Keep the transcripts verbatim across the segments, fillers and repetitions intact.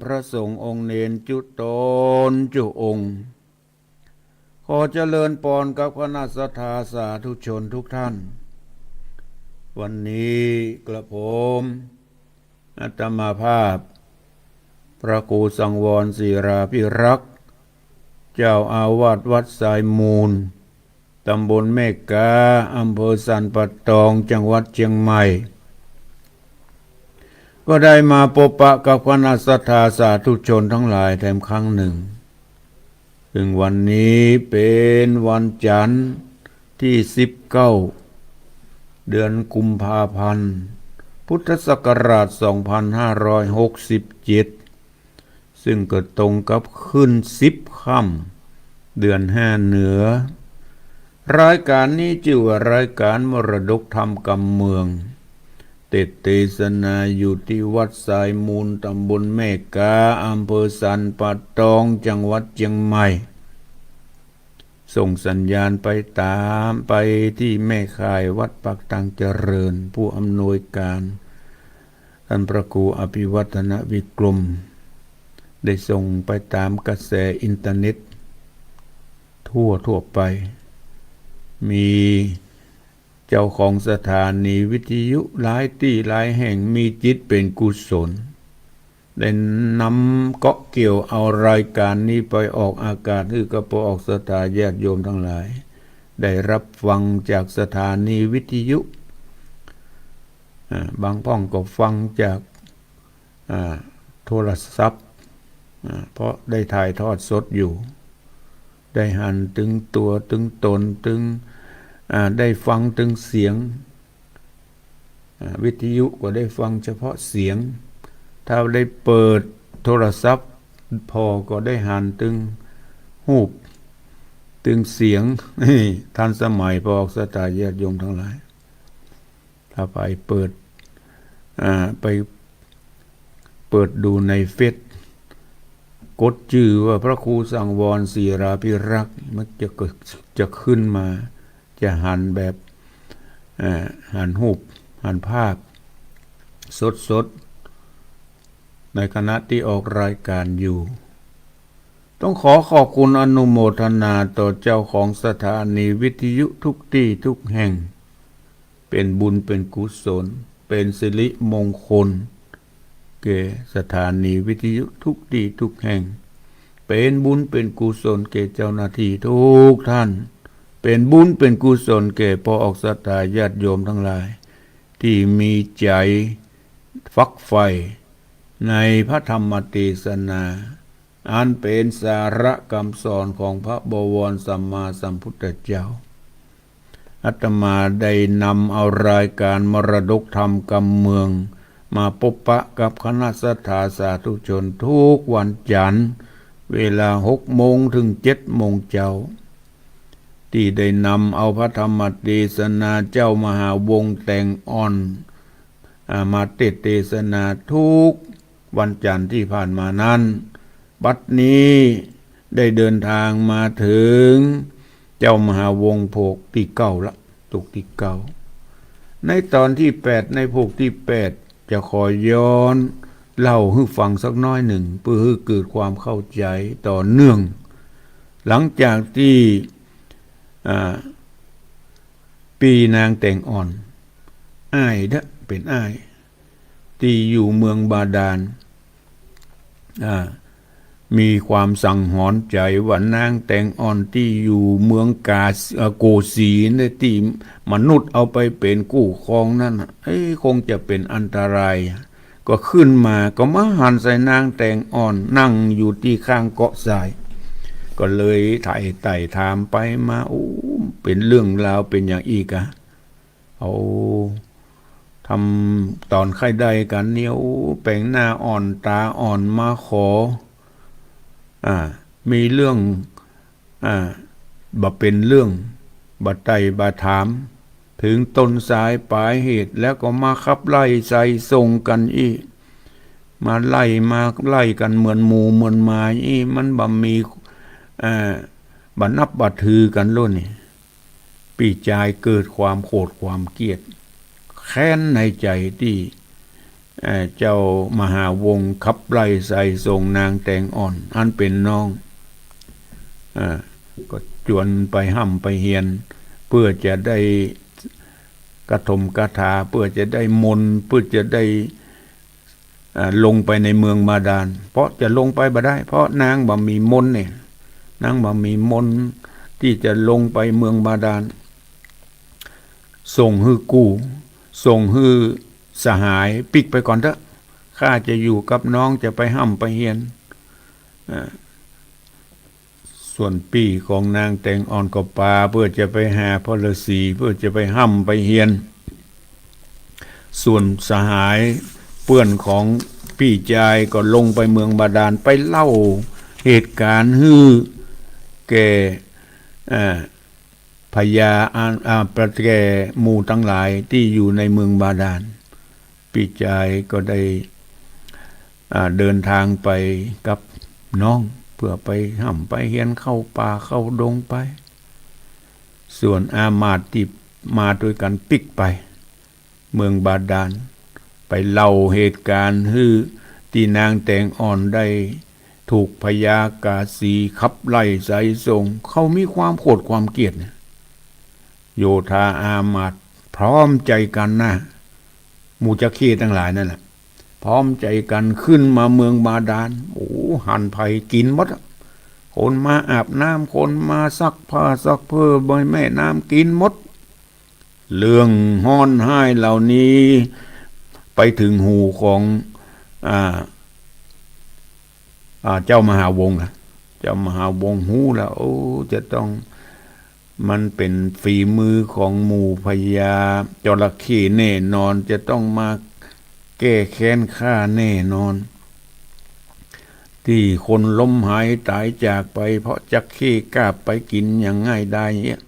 พระสงฆ์องค์เณรจุ๊ตนจุ๊องค์ ขอเจริญปอนกับคณะศรัทธาสาธุชนทุกท่าน วันนี้กระผม อาตมาภาพ พระครูสังวรศิลาภิรักษ์ เจ้าอาวาสวัดทรายมูล ตำบลแม่ก๊า อำเภอสันป่าตอง จังหวัดเชียงใหม่ ก็ได้มาปะปะกับคณะศรัทธาสาธุชนทั้งหลายแถมครั้งหนึ่ง ซึ่งวันนี้เป๋นวันจันทร์ตี้สิบเก้า เดือนกุมภาพันธ์ พุทธศักราชสองพันห้าร้อยหกสิบเจ็ด ซึ่งก็ตรงกับขึ้นสิบค่ำ เดือนห้าเหนือ รายการนี้จื้อว่ารายการมรดกธรรมกำเมือง เตสน์เตสนาอยู่ตี้วัดทรายมูล ตำบลแม่ก๊า อำเภอสันป่าตอง จังหวัดเชียงใหม่ ส่งสัญญาณไปตาม ไปตี้แม่ข่ายวัดปากตังเจริญ ผู้อำนวยการ ท่านพระครูอภิวัฒนวิกรม ได้ส่งไปตามกระแสอินเทอร์เน็ตทั่วทั่วไป มีเจ้าของสถานีวิทยุหลายตี้หลายแห่ง มีจิตเป๋นกุศล ได้นำเกาะเกี่ยวเอารายการนี้ไปออกอากาศ หื้อกับป้อออกศรัทธาญาติโยมทั้งหลาย ได้รับฟังจากสถานีวิทยุ อ่า บางพ่องก็ฟังจาก อ่า โทรศัพท์ อ่า เพราะได้ถ่ายทอดสดอยู่ ได้หันตึงตั๋วตึงต๋นตึง อ่า ได้ฟังตึงเสียง อ่า วิทยุก็ได้ฟังเฉพาะเสียง ถ้าได้เปิดโทรศัพท์ผ่อก็ได้หันตึงฮูป ตึงเสียง นี่ทันสมัยป้อออกศรัทธาญาติโยมทั้งหลาย ถ้าไปเปิด อ่า ไปเปิดดูในเฟซ กดจื้อว่าพระครูสังวรศิลาภิรักษ์ มันจะเกิด จะขึ้นมา จะหันแบบ เอ่อ หันฮูป หันภาพ สดๆ ในขณะตี้ออกรายการอยู่ ต้องขอขอบคุณอนุโมทนาต่อเจ้าของสถานีวิทยุทุกตี้ทุกแห่ง เป๋นบุญเป๋นกุศล เป๋นสิริมงคล แก่สถานีวิทยุทุกตี้ทุกแห่ง เป๋นบุญเป๋นกุศลแก่เจ้าหน้าตี้ทุกท่าน เป๋นบุญเป๋นกุศลแก่ป้อออกศรัทธาญาติโยมทั้งหลาย ตี้มีใจ๋ฝักใฝ่ในพระธรรมเตสนา อันเป๋นสาระกำสอนของพระบวรสัมมาสัมพุทธเจ้า อาตมาได้นำเอารายการมรดกธรรมกำเมือง มาปะปะกับคณะศรัทธาสาธุชนทุกวันจันทร์ เวลาหกโมงเถิงเจ็ดโมงเจ๊า ตี้ได้นำเอาพระธรรมเตสนาเจ้ามหาวงศ์แตงอ่อน อ่า มาเตสน์เตสนาทุกวันจันทร์ตี้ผ่านมานั้น บัดนี้ได้เดินทางมาเถิงเจ้ามหาวงศ์โผกตี้เก้าละ โผกตี้เก้า ในต๋อนตี้แปด ในโผกตี้แปด จะขอย้อนเล่าหื้อฟังสักน้อยนึ่ง เปื้อหื้อเกิดความเข้าใจ๋ต่อเนื่อง หลังจากตี้ อ่า ปี้นางแตงอ่อน อ้ายเด้อ เป๋นอ้าย ตี้อยู่เมืองบาดาล อ่า มีความสังหรณ์ใจ๋ว่านางแตงอ่อนตี้อยู่เมืองกา เอ่อ โกสีเนี่ย ตี้มนุษย์เอาไปเป๋นกู้ครองนั้นน่ะ เอ๊ะ คงจะเป๋นอันตราย ก็ขึ้นมา ก็มาหันใส่นางแตงอ่อน นั่งอยู่ตี้ข้างเกาะทราย ก็เลยไถ่ ไต่ถามไปมา โอ้ เป๋นเรื่องราวเป๋นอย่างอี้กา เอา ทำต๋อนใค่ได้กั๋นเนี่ย โอ้ แป๋งหน้าอ่อนต๋าอ่อนมาขอ อ่า มีเรื่อง อ่า บ่เป๋นเรื่อง บ่ไต่บ่ถาม เถิงต้นสายปลายเหตุ แล้วก็มาขับไล่ใส่ส่งกั๋นอี้ มาไล่ มาไล่กั๋นเหมือนหมูเหมือนหมาอี้ มันบ่มี เอ่อ บ่นับบ่ถือกั๋นโลดนี่ ปี้จายเกิดความโขดความเกลียด แค้นในใจ๋ตี้ เอ่อ เจ้ามหาวงศ์ขับไล่ไสสรงนางแตงอ่อน อันเป๋นน้อง เอ่อ ก็จวนไปฮ่ำไปเฮียน เปื้อจะได้กะถมกะถา เปื้อจะได้มนต์ เปื้อจะได้ อ่า ลงไปในเมืองบาดาล เพราะจะลงไปบ่ได้ เพราะนางบ่มีมนต์เนี่ย นางบ่มีมนต์ตี้จะลงไปเมืองบาดาล ส่งหื้อกู้ ส่งหื้อสหายปิ๊กไปก่อนเต๊อะ ข้าจะอยู่กับน้อง จะไปฮ่ำไปเฮียน อ่า ส่วนปี้ของนางแตงอ่อนก็ปาเปื้อจะไปหาพ่อฤๅษี เปื้อจะไปฮ่ำไปเฮียน ส่วนสหายเปื้อนของปี้จายก็ลงไปเมืองบาดาล ไปเล่าเหตุก๋ารณ์หื้อแก่ อ่า พญา อ่า อ่า แก่หมู่ตังหลายตี้อยู่ในเมืองบาดาล ปี้จายก็ได้ อ่า เดินตางไปกับน้อง เปื้อไปฮ่ำไปเฮียน เข้าป่าเข้าดงไป ส่วนอามาตย์ตี้มาตวยกั๋นปิ๊กไปเมืองบาดาล ไปเล่าเหตุก๋ารณ์หื้อตี้นางแตงอ่อนได้ถูกพญากาสีขับไล่ไสสรง เขามีความโขดความเกลียดเนี่ย โยธาอามาตย์พร้อมใจ๋กั๋นนะ หมู่จักเข้ตังหลายนั่นแหละ พร้อมใจ๋กั๋นขึ้นมาเมืองบาดาล โอ้ หันใผกิ๋นหมดอะ คนมาอาบน้ำ คนมาซักผ้าซักเพิ่อ แม่น้ำกิ๋นหมด เรื่องฮ้อนฮ้ายเหล่านี้ไปเถิงหูของ อ่า อ่า เจ้ามหาวงศ์ละเจ้ามหาวงศ์ฮู้ละ โอ้ จะต้อง มันเป๋นฝีมือของหมู่พญาจระเข้แน่นอน จะต้องมาแก้แค้นข้าแน่นอน ตี้คนล้มหายต๋ายจากไปเพราะจักเข้กาบไปกิ๋นอย่างง่ายดายเนี่ย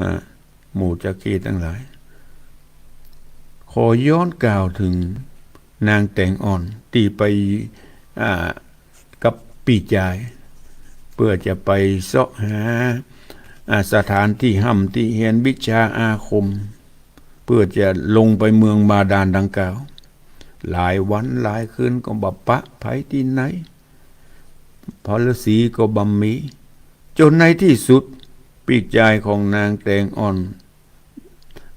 อ่า หมู่จักเข้ตังหลาย ขอย้อนกล่าวเถิงนางแตงอ่อนตี้ไป อ่า กับปี้จาย เปื้อจะไปเซาะหา อ่า สถานตี้ฮ่ำตี้เฮียนวิชาอาคม เปื้อจะลงไปเมืองบาดาลดังกล่าว หลายวันหลายคืนก็บ่ปะใผตี้ไหน พ่อฤๅษีก็บ่มี จ๋นในตี้สุด ปี้จายของนางแตงอ่อน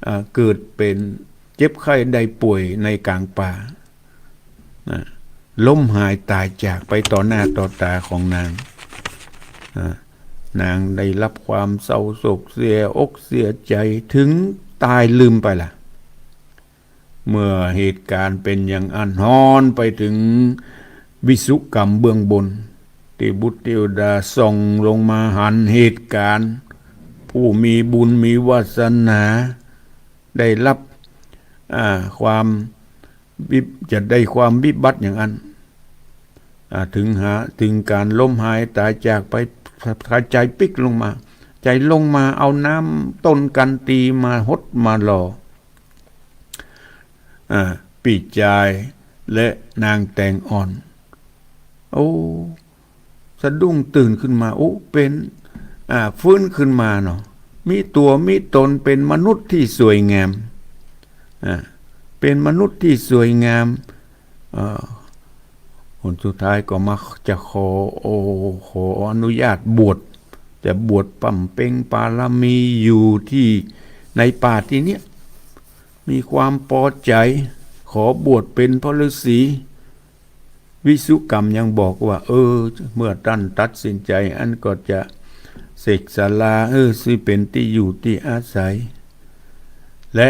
อ่า เกิดเป๋นเจ็บไข้ได้ป่วยในก๋างป่า นะ ล้มหายต๋ายจากไปต่อหน้าต่อต๋าของนาง อ่า นางได้ฮับความเศร้าโศกเสียอกเสียใจ๋เถิงต๋ายลืมไปละ เมื่อเหตุก๋ารณ์เป๋นอย่างอั้น ฮ้อนไปเถิงวิสุกัมเบื้องบน เตวบุตรเตวดาส่องลงมาหันเหตุก๋ารณ์ ผู้มีบุญมีวาสนา ได้ฮับ อ่า ความวิ- จะได้ความวิบัติอย่างอั้น อ่า เถิงหา- เถิงก๋านล้มหายต๋ายจากไป ใจ๋ปิ๊กลงมา ใจ๋ลงมาเอาน้ำต้นกัณฑ์ตีมาหดมาหล่อ อ่า ปี้จายและนางแตงอ่อน โอ้ สะดุ้งตื่นขึ้นมา โอ้ เป๋น อ่า ฟื้นขึ้นมาเนาะ มีตั๋วมีต๋น เป๋นมนุษย์ตี้สวยงาม อ่า เป๋นมนุษย์ตี้สวยงาม เอ่อ ผลสุดท้ายก็มาจะขอ โอ้ ขออนุญาตบวช จะบวชบำเพ็ญบารมีอยู่ตี้ในป่าตี้เนี้ย มีความปอใจ๋ ขอบวชเป๋นพ่อฤๅษี วิสุกัมยังบอกว่า เออ เมื่อต้านตัดสินใจ๋อั้นก็จะเสกศาลา เออ ตี้เป๋นตี้อยู่ตี้อาศัย และ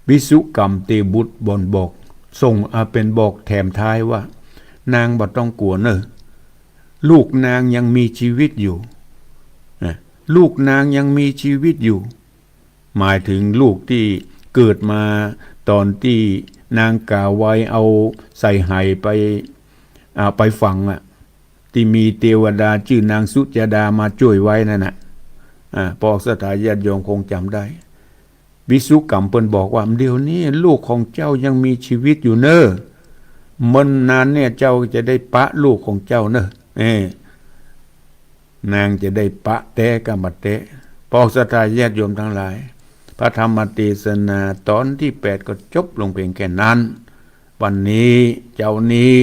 วิสุกัมเตวบุตรบ่นบอก ส่ง อ่า เป๋นบอกแถมท้ายว่า นางบ่ต้องกั๋วเน่อ ลูกนางยังมีจีวิตอยู่ นะ ลูกนางยังมีจีวิตอยู่ หมายเถิงลูกตี้เกิดมาต๋อนตี้นางก๋าไว้เอาใส่ไหไป อ่า ไปฝังอะ ตี้มีเตวดาจื้อนางสุจดามาจ้วยไว้นั่นน่ะ อ่า พวกศรัทธาญาติโยมคงจ๋ำได้ วิสุกัมเปิ้นบอกว่า เดี๋ยวนี้ลูกของเจ้ายังมีจีวิตอยู่เน่อ เมินนานเนี่ยเจ้าจะได้ปะลูกของเจ้าเน่อ เออ นางจะได้ปะแต๊กะบ่าแต๊ พวกศรัทธาญาติโยมตังหลาย พระธรรมเตสนาตอนตี้แปดก็จบลงเปียงแค่นั้น วันนี้เจ๊านี้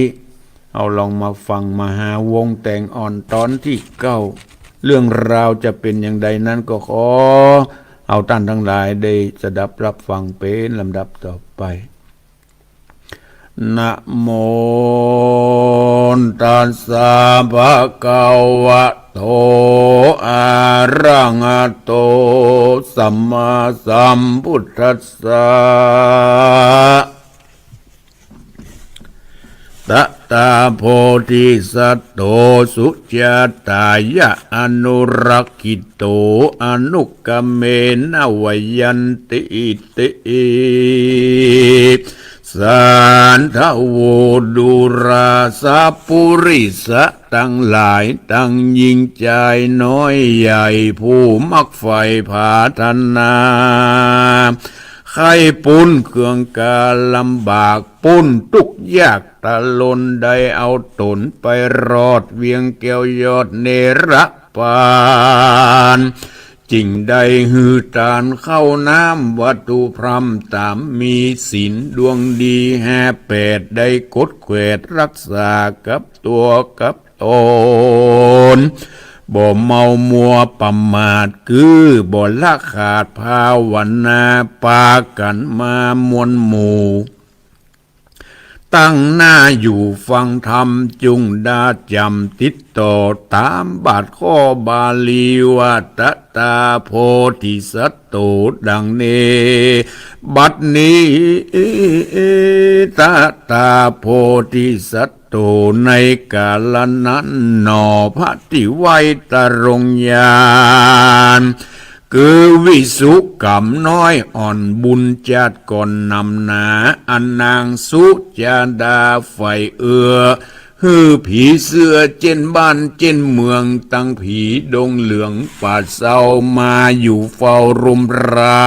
เฮาลองมาฟังมหาวงศ์แต๋งอ่อนตอนตี้เก้า เรื่องราวจะเป๋นอย่างใดนั้นก็ขอ เฮาต้านตังหลายได้สดับฮับฟังเป๋นลำดับต่อไป นะโมตัสสะ ภะคะวะโต อะระหะโต สัมมาสัมพุทธัสสะ ตะถา โพธิสัตโต สุจาตายะ อนุรักขิโต อนุกะเมนะ วะยันติ ติ สาธะโว ดูราสะ ปุริสะตังหลาย ตังญิงจายน้อยใหญ่ ผู้มักใฝ่ผาถนา ใค่ป๊นเครื่องก๋าลำบาก ป๊นตุ๊กข์ยากตะลน ได้เอาต๋นไปรอดเวียงแก้วยอดเนรปาน จึงได้หื้อตานข้าวน้ำวัตถุพร่ำต๋ามมีศีลดวงดีแฮแปด ได้กดแกวดฮักษากับตั๋วกับต๋น บ่เมามัวประมาท คือบ่ละขาดภาวนา ปากั๋นมามวลหมู่ ตั้งหน้าอยู่ฟังธรรม จุ่งดาจ๋ำติดต่อต๋ามบาทข้อบาลีว่า ตะถา โพธิสัตโต ดังนี้ บัดนี้ ตะถา โพธิสัตโต ในกาละนั้นหนอ พระตี้ไว้ตรงญาณ คือวิสุกรรมน้อยอ่อน บุญจาติก่อนหนำหนา อันนางสุจาตาใฝ่เอื้อ หื้อผีเสื้อเจ้นบ้านเจ้นเมือง ตังผีดงเหลืองป่าเซา มาอยู่เฝ้ารุมรา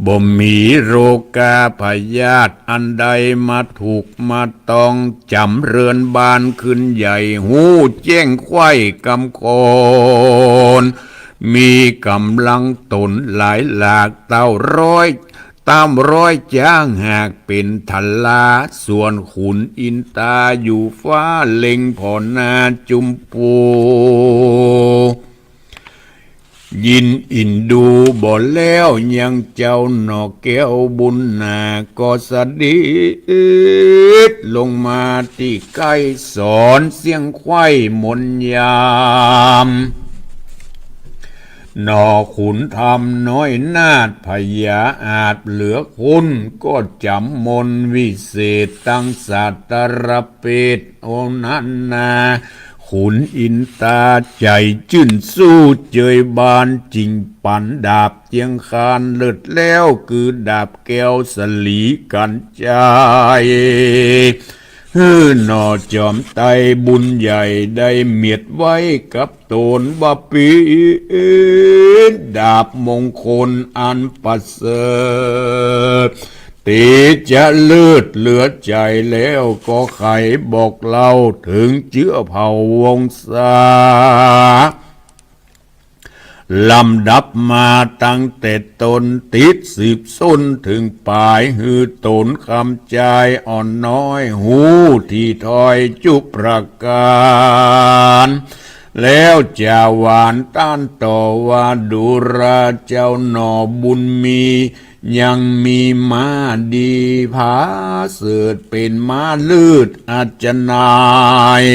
บ่มีโรคาพยาธิอันใดมาถูกมาต้อง จ๋ำเฮือนบ้านขึ้นใหญ่ ฮู้แจ้งใคว่กำคอน มีก๋ำลังต๋นหลายหลาก เต้าร้อย ต๋ามร้อยจ๊างหากเป๋นทะลา ส่วนขุนอินตาอยู่ฟ้า เล็งผ่อหน้าจุมปู ยินอินดูบ่แล้วยังเจ้าหนอ แก้วบุญนาก็เสด็จลงมาตี้ใก้ สอนเสียงใคว่มนต์ยาม หนอขุนธรรมน้อยนาถพยาอาจเหลือคน ก็จ๋ำมนต์วิเศษตังสัตว์ตระเปรต โอนั้นนา ขุนอินตาใจ๋จื้นสู้เจยบาน จึงปั๋นดาบเจียงคานเลิศแล้ว คือดาบแก้วสลีกัญชัย หื้อหนอจอมไตรบุญใหญ่ได้เมียดไว้กับต๋นว่าเป๋นดาบมงคลอันประเสริฐ เตจะเลิศเหลือใจ๋แล้ว ก็ใค่บอกเล่าเถิงเจื้อเผ่าวงศา ลำดับมาตั้งแต่ต้น ติดสืบส้นเถิงป๋าย หื้อต๋นคำจายอ่อนน้อย ฮู้ถี่ถ้อยจุประก๋าน แล้วจาหวานต้านต่อว่า ดูราเจ้าหนอบุญมี ยังมีม้าดีผาเสริฐ เป๋นม้าเลิศอัจฉนาย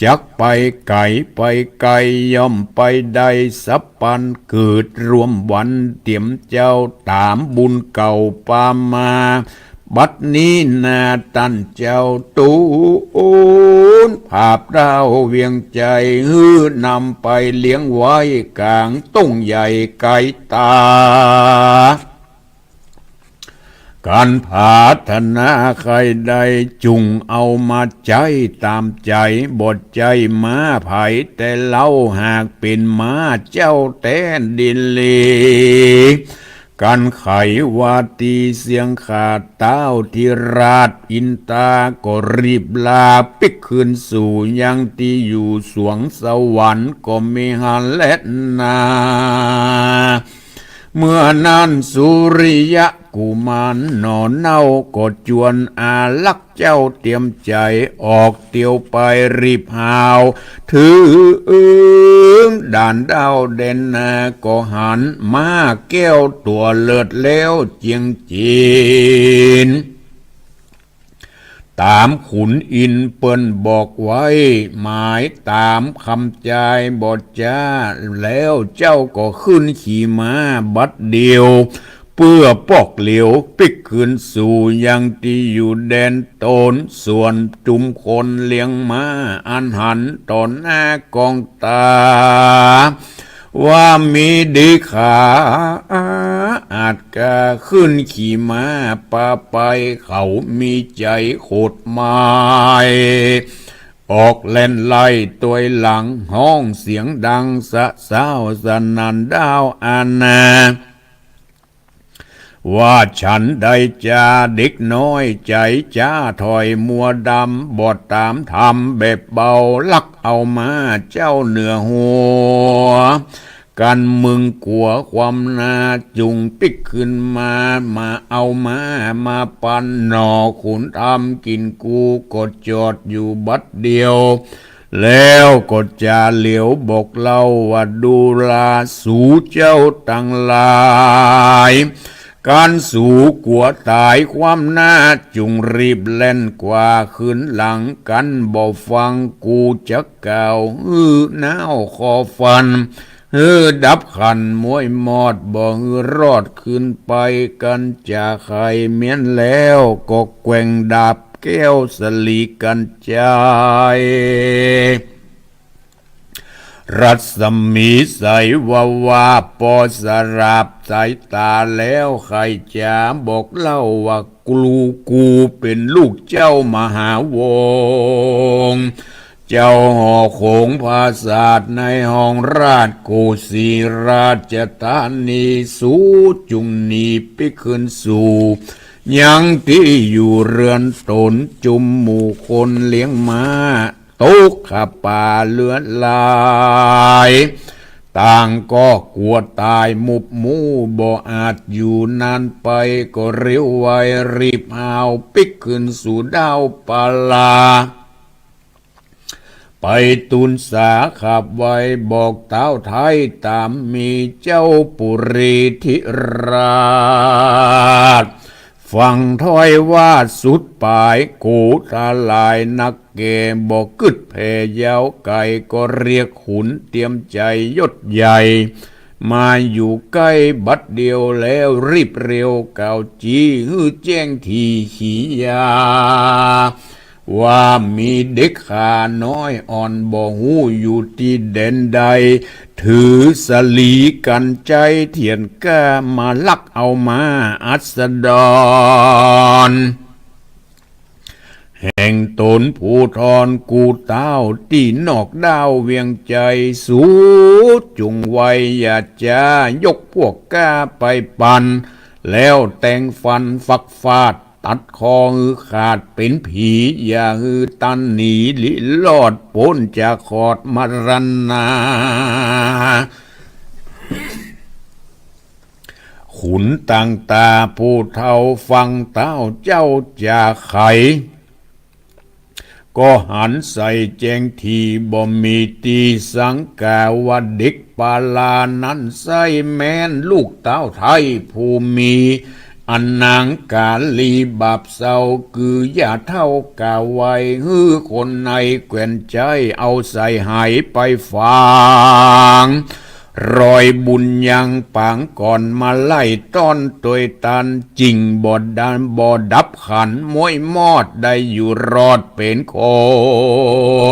จักไปไก๋ไปไก๋ ย่อมไปได้สัพพันเกิด ร่วมวันเตียมเจ้า ต๋ามบุญเก่าปามา บัดนี้นาต้านเจ้าตูน ผาบเต้าเวียงใจ๋ หื้อนำไปเลี้ยงไว้ก๋างต้งใหญ่ไก๋ต๋า ก๋านผาถนาใค่ใด จุ่งเอามาใจ๊ต๋ามใจ๋ บ่ใจ้ม้าใผแต่เล่า หากเป๋นม้าเจ้าแต๊ดีหลี กันไขว่าตี้เสี้ยงข้า ต้าวธิราชอินตาก็รีบลาปิ๊กคืนสู่ยังตี้อยู่สวงสวรรค์ก็มิหันแลนา เมื่อนั้นสุริยะกุมารหน่อเน่าก็จวนอารักษ์เจ้าเตรียมใจ๋ออกเตียวไปรีบหาว เถิงด่านด้าวแดนนาก็หันม้าแก้วตั๋วเลิศแล้วเจียงจี๋น ต๋ามขุนอินทร์เปิ้นบอกไว้ หมายต๋ามกำจายบ่จ๊า แล้วเจ้าก็ขึ้นขี่ม้าบัดเดียว เปื้อปอกเหลียวปิ๊กคืนสู่ยังตี้อยู่แดนต๋น ส่วนจุมคนเลี้ยงม้าอันหันต่อหน้ากองต๋า ว่ามีดีขา อาจกล้าขึ้นขี่ม้าปาไป เขามีใจ๋โขดหมาย ออกแล่นไล่ตวยหลังฮ้องเสียงดังสะซ้าวสนั่นด้าวอาณา ว่าฉันได้จาเด็กน้อยใจ๋จ๊าถอยมัวดำ บ่ต๋ามธรรมแบบเบา ลักเอาม้าเจ้าเหนือหัว กันมึงกั๋วความนา จุ่งปิ๊กคืนมา มาเอาม้ามาปันหน่อขุนธรรม กิ๋นกูก็จอดอยู่บัดเดียว แล้วก็จาเหลียวบอกเล่าว่าดูราสูเจ้าตังหลาย กันสูกั๋วต๋ายความนา จุ่งรีบแล่นกว่าคืนหลัง กันบ่ฟังกูจักกล่าว หื้อน้าวคอฟัน หื้อดับขันม้วยมอด บ่หื้อรอดคืนไป กันจ๋าใค่เมี้ยนแล้ว ก็แกว่งดาบแก้วสลีกัญชัย รัศมีใสวาวาบ ปอสลับสายต๋าแล้ว ใค่จ๋าบอกเล่าว่ากู กูเป๋นลูกเจ้ามหาวงศ์ เจ้าหอโขงผาสาทในห้องราชโกสีราชธานี สูจุ่งหนีปิ๊กคืนสู่ ยังตี้อยู่เฮือนต๋น จุมหมู่คนเลี้ยงม้า ตกข้าป่าเลือดไหล ต่างก็กั๋วต๋ายมุบมู่ บ่อาจอยู่นานไป ก็เร็วไวรีบหาวปิ๊กคืนสู่ด้าวปาลา ไปตูนสาขับไวบอกต้าวไทยต๋ามมีเจ้าปุรีธิราช ฟังถ้อยว่าสุดป๋าย โกธาหลายนักแก่ บ่กึ๊ดแผ่ยาวไก๋ ก็เรียกขุนเตรียมใจ๋ยศใหญ่ มาอยู่ใก้บัดเดียวแล้ว รีบเร็วกล่าวจี้ หื้อแจ้งถี่ขียา ว่ามีเด็กข้าน้อยอ่อนบ่ฮู้อยู่ตี้แดนใด ถือสลีกัญชัยเถียนกล้า มาลักเอาม้าอัสดร แห่งต๋นภูธรกูต้าว ตี้นอกด้าวเวียงใจ๋ สูจุ่งไวอย่าจ๊า ยกพวกกล้าไปปัน แล้วแตงฟันฟักฟาด ตัดคอหื้อขาดเป๋นผี อย่าหื้อตันหนีหลีรอดป๊นจากขอดมรณา ขุนต่างต๋าผู้เฒ่าฟังต้าวเจ้าจ๋าใค่ ก็หันใส่แจ้งถี่ บ่มีตี้สังก๋าว่าเด็กปาลานั้นใซ่แม่นลูกต้าวไทยผู้มี อันนางกาลีบาปเศร้า กือย่าเฒ่ากล่าวไว้ หื้อคนในแคว้นใจ๊เอาใส่หายไปฝัง รอยบุญยังปางก่อนมาไล่ต้อนตวยตัน จิ่งบ่ดัน บ่ดับขันม้วยมอด ได้อยู่รอดเป๋นค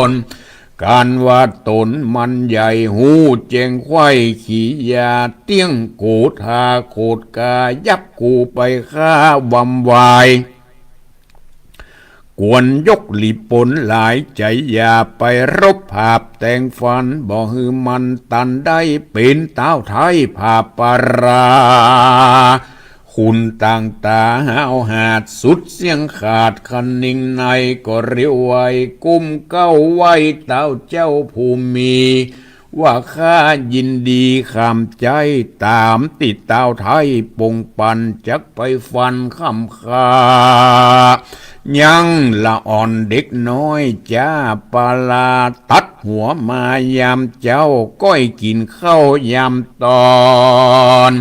น ก๋านว่าต๋นมันใหญ่ฮู้แจ้งไขว้ขียา เตี้ยงโกธาโขดกา ยับกูไปฆ่าวำวาย ควรยกหลีปนหลายใจ๋ อย่าไปรบผาบแต่งฟัน บ่หื้อมันตันได้เป๋นต้าวไท้ผาบปรา ขุนต่างต๋าห้าวหาดสุดเสี้ยงขาด คะนิงในก็เร็วไว กุ้มเกล้าไหว้ต้าวเจ้าผู้มี ว่าข้ายินดีขามใจ๊ ต๋ามตี้ต้าวไท้ปงปัน จักไปฟันคำข้า ยังละอ่อนเด็กน้อยจ้าปาลา ตัดหัวมายามเจ๊า ก้อยกิ๋นข้าวยามตอน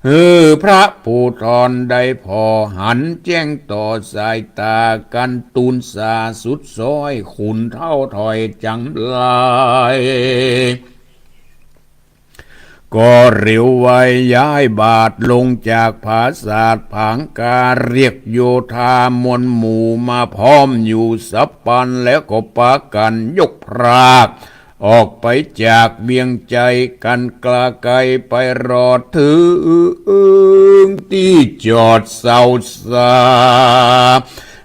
หื้อพระภูธรได้ผ่อ หันแจ้งต่อสายต๋า กันตูนสาสุดซ้อย ขุนเฒ่าถอยจ๋ำไร ก็เร็วไวย้ายบาทลงจากผาสาทผางกา เรียกโยธามวลหมู่มาพร้อมอยู่สัพพัน แล้วก็ปากั๋นยกพราก ออกไปจากเวียงไจ้ กั๋นกล้าไกลไปรอดเถิงตี้จอดเซาสา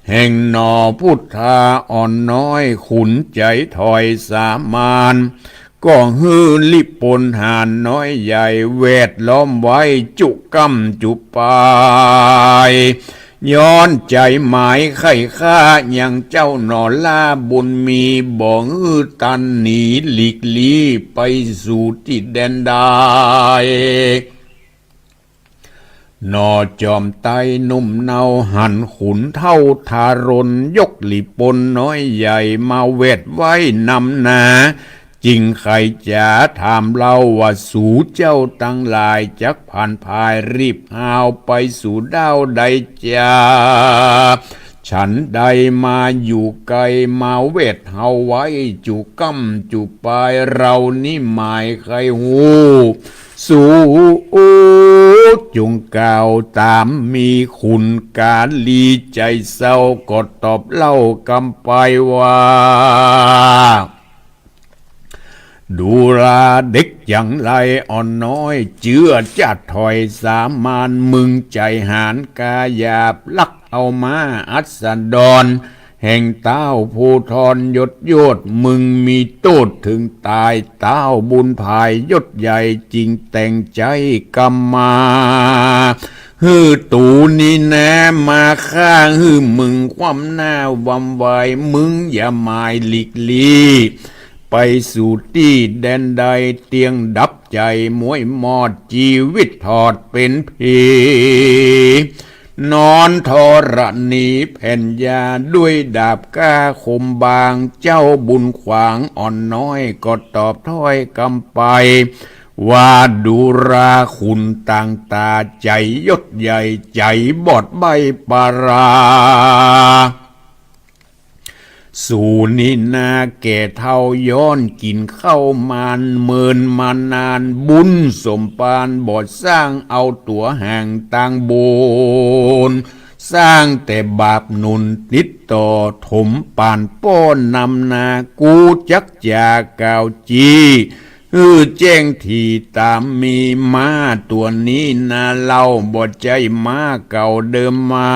แห่งหน่อพุทธาอ่อนน้อย ขุนใจ๋ถอยสามาน ก็หื้อหลีปนหาญน้อยใหญ่ แวดล้อมไว้จุก้ำจุปาย ย้อนใจ๋หมายใค่ข้า ยังเจ้าหน่อล่าบุญมี บ่หื้อตันหนีหลีกลี้ ไปสู่ตี้แดนใด หน่อจอมไต้หนุ่มเนา หันขุนเฒ่าทารน ยกหลีปนน้อยใหญ่ มาแวดไว้นำหน้า จึงไขจ๋าถามเล่าว่า สูเจ้าตังหลายจักผันผาย รีบฮาวไปสู่ด้าวใดจา ฉันใดมาอยู่ไกล มาแวดเฮาไว้จุก้ำจุปาย เฮานี้หมายใค่ฮู้ สูจุ่งกล่าวต๋ามมี ขุนกาลีใจ๋เศร้า ก็ตอบเล่ากำไปว่า ดูราเด็กจั๋งไรอ่อนน้อย เจื้อจะถอยสามาน มึงใจ๋หาญกล้าหยาบ ลักเอาม้าอัสดร แห่งต้าวภูธรยศโยธ มึงมีโต้ษเถิงต๋าย ต้าวบุญผายยศใหญ่ จึงแต่งใจ๊กำมา หื้อตูนี้แนมาข้า หื้อมึงคว่ำหน้าหว่ำไหว มึงอย่าหมายหลีกลี้ ไปสู่ตี้แดนใด เตียงดับใจ๋ม้วยมอด จีวิตถอดเป๋นผี นอนธรณีแผ่นยา ด้วยดาบกล้าคมบาง เจ้าบุญขวางอ่อนน้อย ก็ตอบถ้อยกำไป ว่าดูราขุนต่างต๋า ใจ๋ยศใหญ่ ใจ๋บอดใบ้ปารา สูนี้นาแก่เฒ่า ย้อนกิ๋นข้าวมาน เมินมานาน บุญสมปาน บ่สร้างเอาตั๋วห่างตางบุญ สร้างแต่บาปหนุนติดต่อ ถมปานป้อนนำนา กูจักจ๋ากล่าวจี้ หื้อแจ้งถี่ต๋ามมี ม้าตั๋วนี้นาเล่า บ่ใจ้ม้าเก่าเดิมมา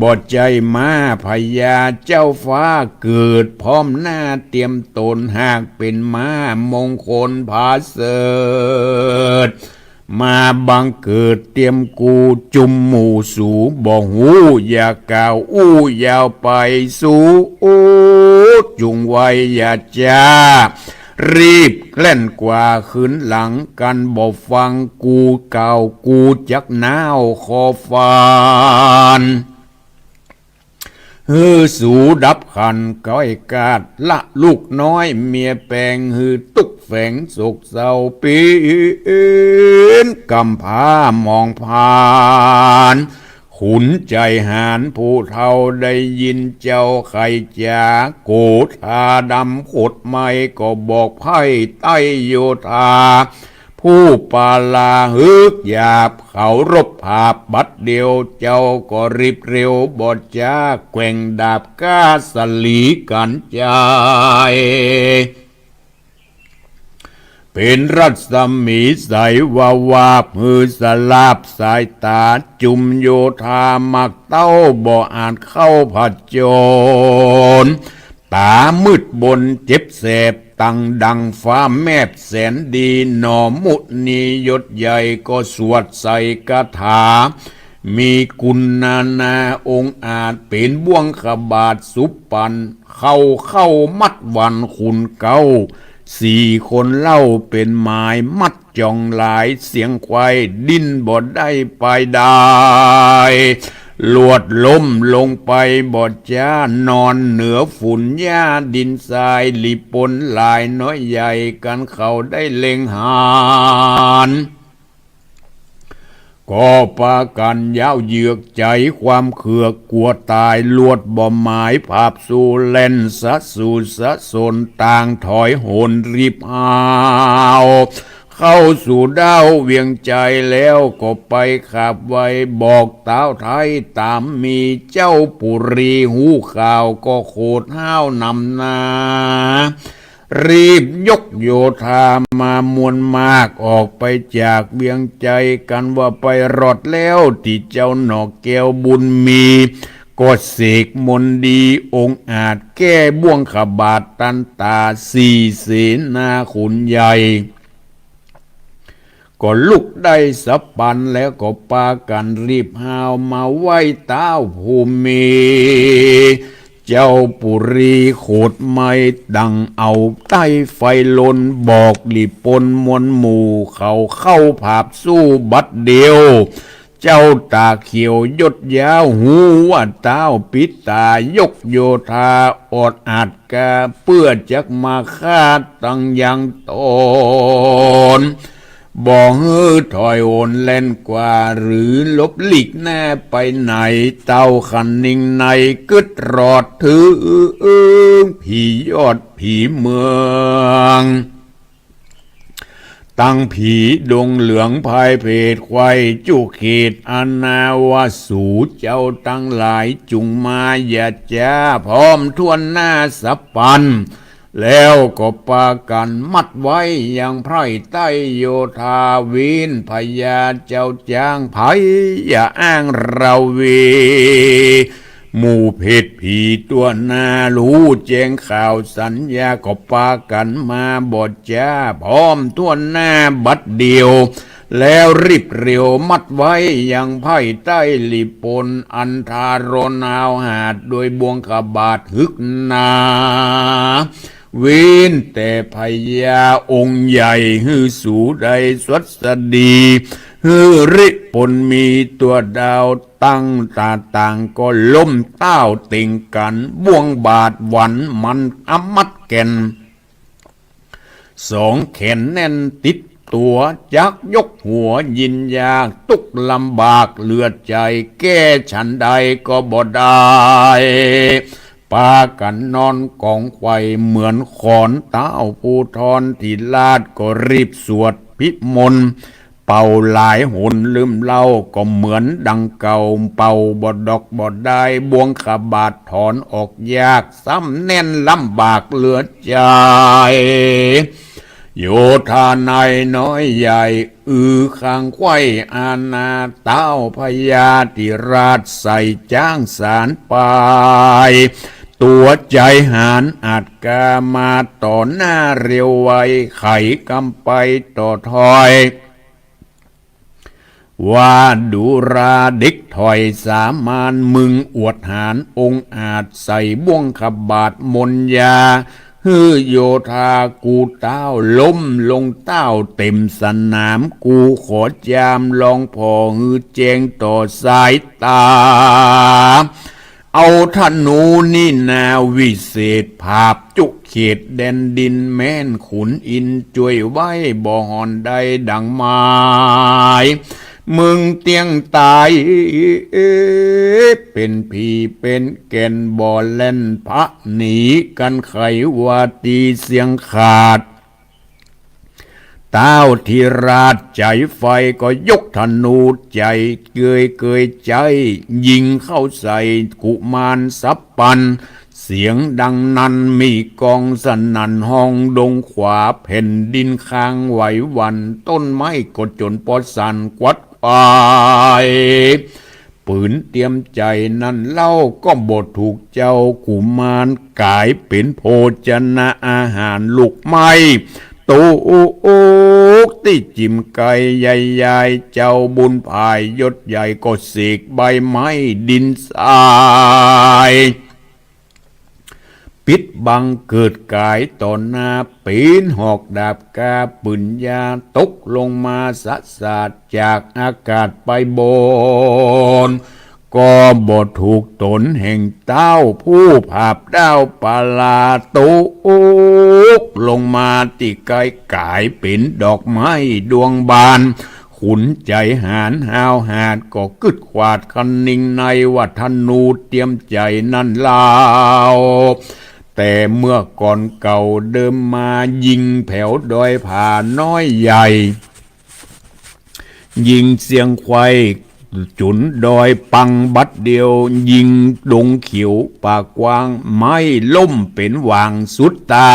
บ่ใจ้ม้าพญาเจ้าฟ้า เกิดพร้อมหน้าเตียมต๋น หากเป๋นม้ามงคลผาเสริฐ มาบังเกิดเตียมกู จุมหมู่สูบ่ฮู้อย่ากล่าวอู้ยาวไป สูจุ่งไวอย่าจ๊า รีบแล่นกว่าคืนหลัง กันบ่ฟังกูกล่าว กูจักน้าวคอฟาน หื้อสูดับขันก้อยกาด ละลูกน้อยเมียแปง หื้อตุ๊กข์แฝงโศกเศร้า เป๋นกำพร้าหมองผ่าน ขุนใจ๋หาญผู้เฒ่า ได้ยินเจ้าไขจ๋า โกธาดำขดไหม้ ก็บอกไพร่ใต้โยธา ผู้ปาลาหืกหยาบ เขารบผาบบัดเดียว เจ้าก็รีบเร็ว บ่จ๊าแกว่งดาบกล้าสลีกั๋นใจ๋ ป๋นรัศมีใสวาวาบ หื้อสลาบสายต๋า จุมโยธามักเต้า บ่อาจเข้าผจญ ต๋ามืดบนเจ็บแสบ ตังดังฟ้าแมบแสนดี หนอมุนียศใหญ่ ก็สวดใส่คาถา มีกุณนานาองค์อาจ เป๋นบ่วงขบาตสุพรรณ เข้าเข้ามัดวันขุนเก๊า สี่คนเล่าเป๋นหมาย มัดจ่องหลายเสียงควาย ดิ้นบ่ได้ไปได้ หลวดล้มลงไปบ่จ้า นอนเหนือฝุ่นหญ้าดินทราย หลีปนหลายน้อยใหญ่ กันเขาได้เล็งหัน ก็ปากั๋นย้าวเยือกใจ๋ ความเคือกกั๋วต๋าย หลวดบ่หมายผาบสู้ แล่นสะสูดสะสน ต่างถอยโหนรีบฮาว เข้าสู่ด้าวเวียงไจแล้ว ก็ไปขาบไหว้ บอกต้าวไทยต๋ามมี เจ้าปุรีฮู้ข่าว ก็โขดฮ้าวนำหน้า รีบยกโยธามามวลมาก ออกไปจากเวียงไจ กั๋นว่าไปรอดแล้ว ตี้เจ้าหน่อแก้วบุญมี ก็เสกมนต์ดีองค์อาจ แก้บ่วงขบาตตันต๋า สี่เสนาขุนใหญ่ ก็ลุกได้สัพพัน แล้วก็ปากั๋นรีบฮ้าว มาไหว้ต้าวผู้มี เจ้าปุรีโขดไหม้ ดังเอาใต้ไฟลน บอกหลีปนมวลหมู่ เขาเข้าผาบสู้บัดเดียว เจ้าต๋าเขียวยศยาว ฮู้ว่าต้าวปิดต๋า ยกโยธาออดอาดกา เปื้อจักมาฆ่าตังยังตน บ่หื้อถอยโหนแล่นกว่า หรือหลบหลีกหน้าไปไหน ต้าวคะนิงในกึ๊ดรอดเถิง ผียอดผีเมือง ตังผีดงเหลืองพายเผตร ใคว่จุเขตอาณาว่า สูเจ้าตังหลายจุ่งมาอย่าจ๊า พร้อมถ้วนหน้าสัพพัน แล้วก็ปากั๋นมัดไว้ยังไพร่ใต้โยธา วินพญาเจ้าจ๊าง ใผอย่าอ้างราวี หมู่เผตรผีตั๋วหน้า ฮู้แจ้งข่าวสัญญา ก็ปากั๋นมาบ่จ๊า พร้อมถ้วนหน้าบัดเดียว แล้วรีบเร็วมัดไว้ยังไพร่ใต้องหลีปน อันทารนฮาวหาด โดยบ่วงขบาตหึกหนา เว้นแต่พญาองค์ใหญ่ หื้อสูได้สวัสดี หื้อหลีปนมีตั๋วดาว ตั้งต๋าต่างก็ล้มต้าวเต็งกั๋น บ่วงบาตหวันมันอมัดแก่น สองแขนแน่นติดตั๋ว จักยกหัวยินยาก ตุ๊กข์ลำบากเหลือใจ๋ แก้ฉันใดก็บ่ได้ ปากั๋นนอนก๋องไขว่เหมือนขอน ต้าวภูธรธิราชก็รีบสวดพิมนต์ เป่าหลายหนลืมเล่า ก็เหมือนดังเก่า เป่าบ่ดอกบ่ได้ บ่วงขบาตถอนออกยาก ซ้ำแน่นลำบากเหลือใจ๋ โยธาในน้อยใหญ่ อือข้างไขว่อาณา ต้าวพญาธิราชใส่จ๊างสารปาย ตั๋วใจ๋หาญอาจกา มาต่อหน้าเร็วไว ไขกำไปต่อถอย ว่าดูราเด็กถอยสามาน มึงอวดหาญองค์อาจ ใส่บ่วงขบาตมนต์ยา หื้อโยธากูต้าวล้มลงต้าวเต็มสนาม กูขอจามลองผ่อหื้อแจ้งต่อสายต๋า เอาธนูนี่นาวิเศษ ผาบจุเขตแดนดิน แม่นขุนอินทร์จ้วยไว้ บ่ห่อนได้ดังหมาย มึงเตี้ยงต๋าย เป๋นผีเป๋นแก่น บ่แล่นผะหนีกั๋น ใค่ว่าตี้เสี้ยงขาด ต้าวธิราชใจ๋ไฟก็ยกธนูใจ๋เกยเกยใจ๊ ยิงเข้าใส่กุมารสัพพัน เสียงดังนั้นมีก้องสนั่นห้องดงขวา แผ่นดินค้างไหวหวั่น ต้นไม้ก็จนปอสั่น ขวัญควายปืนเตียมใจ๋นั้นเล่า ก็บ่ถูกเจ้ากุมาร ก๋ายเป๋นโภชนะอาหาร ลูกไม้ตุ๊กตี้จิ่มไก่ ยายๆ เจ้าบุญผายยศใหญ่ ก็เสกใบไม้ดินทราย ปิดบังเกิดก๋ายต่อหน้า ปี๋นหอกดาบกล้าปืนยาว ตกลงมาสะสาดจากอากาศไปบน ก็บ่ถูกต๋นแห่งเต้าผู้ผาบด้าวปาลา ตกลงมาตี้ใก้ ก๋ายเป๋นดอกไม้ดวงบาน ขุนใจ๋หาญห้าวหาญ ก็กึ๊ดขวาดคะนิงใน ว่าธนูเตียมใจ๋นั้นเล่า แต่เมื่อก่อนเก่าเดิมมา ยิงแผวดอยผาน้อยใหญ่ ยิงเสียงไขว้จุ๋นดอยปังบัดเดียว ยิงดงเขียวป่ากว้าง ไม้ล้มเป๋นหว่างสุดต๋า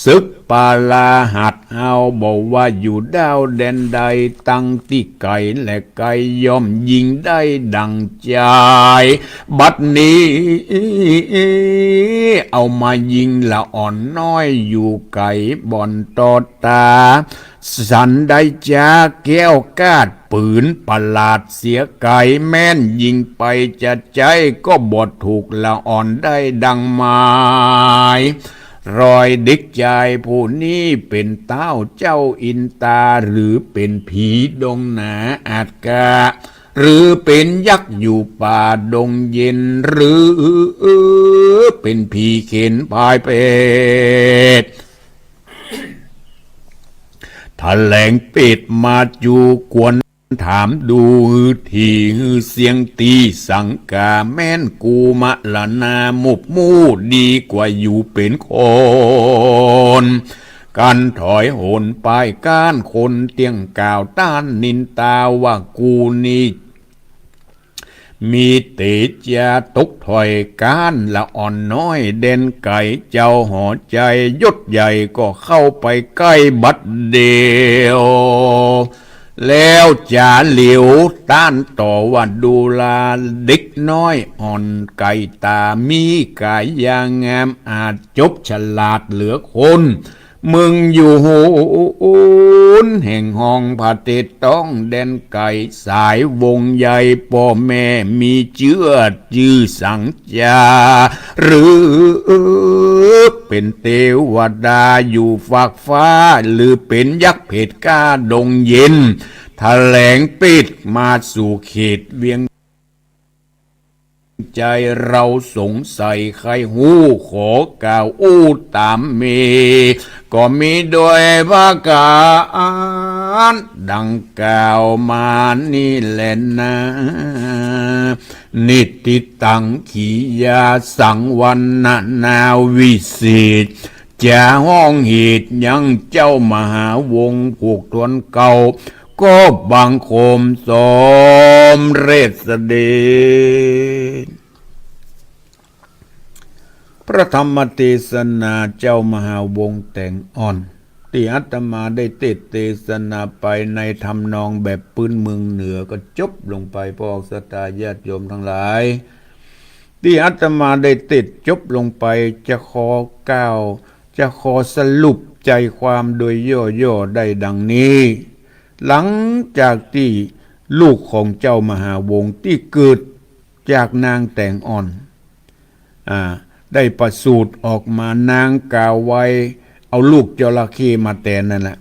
ศึกปาลาหัดเฮา บ่ว่าอยู่ด้าวแดนใด ตั้งตี้ไก๋และใก้ ย่อมยิงได้ดั่งใจ๋ บัดนี้ เอามายิงละอ่อนน้อยอยู่ไก๋บ่อนตอดต๋า สันได้จ๊าแก้วกาดปืนประหลาดเสียไก๋ แม่นยิงไปจะใจ๊ ก็บ่ถูกละอ่อนได้ดังหมาย รอยเด็กจายผู้นี้เป๋นเต้าเจ้าอินตา หรือเป๋นผีดงหนาอาจกา หรือเป๋นยักษ์อยู่ป่าดงเย็น หรือเป๋นผีเข็ญพายเปรต แถลงเปรตมาจู ควรถามดูหื้อถี่หื้อเสี้ยง ตี้สังก๋าแม่นกูมะละนา มุบมู่ดีกว่าอยู่เป๋นคน กันถอยโหนป้ายก้าน คนเตี้ยงกล่าวต้านนินตา ว่ากูนี้ มีเตจ๊าตกถ้อยก้าน ละอ่อนน้อยแดนไก๋ เจ้าหอใจ๋ยศใหญ่ ก็เข้าไปใก้บัดเดียว แล้วจ๋าเหลียวต้านต่อว่า ดูราเด็กน้อยอ่อนไก๋ต๋า มีก๋ายางาม อาจจบฉลาดเหลือคน มึงอยู่หุนแห่งห้องพระเทศต้องแดนไก๋ สายวงศ์ใหญ่ป้อแม่มีเจื้อจื้อสังจา หรือเป๋นเตวดาอยู่ฟากฟ้า หรือเป๋นยักษ์เผตรกล้าดงเย็น แถลงเปรตมาสู่เขตเวียง ใจ๋เราสงสัยใค่ฮู้ ขอกล่าวอู้ต๋ามมี ก็มีโดยประก๋านดังกล่าวมานี้แลนา นิตติตัง ขียาสัง วรรณนาวิเศษ จะฮ้องเหตุยังเจ้ามหาวงศ์ ผูกทวนเกล้า ก็บังคมสมเร็จเสด็จ พระธรรมเตสนาเจ้ามหาวงศ์แต๋งอ่อน ตี้อาตมาได้เตสน์เตสนาไปในทำนองแบบปื้นเมืองเหนือก็จบลงไป พ่อศรัทธาญาติโยมตังหลาย ตี้อาตมาได้เตสน์จบลงไป จะขอกล่าว จะขอสรุปใจ๋ความโดยย่อๆ ได้ดังนี้ หลังจากตี้ลูกของเจ้ามหาวงศ์ตี้เกิดจากนางแต๋งอ่อน อ่า ได้ประสูติออกมา นางกล่าวไว้ เอาลูกจระเข้มาแตนนั่นแหละ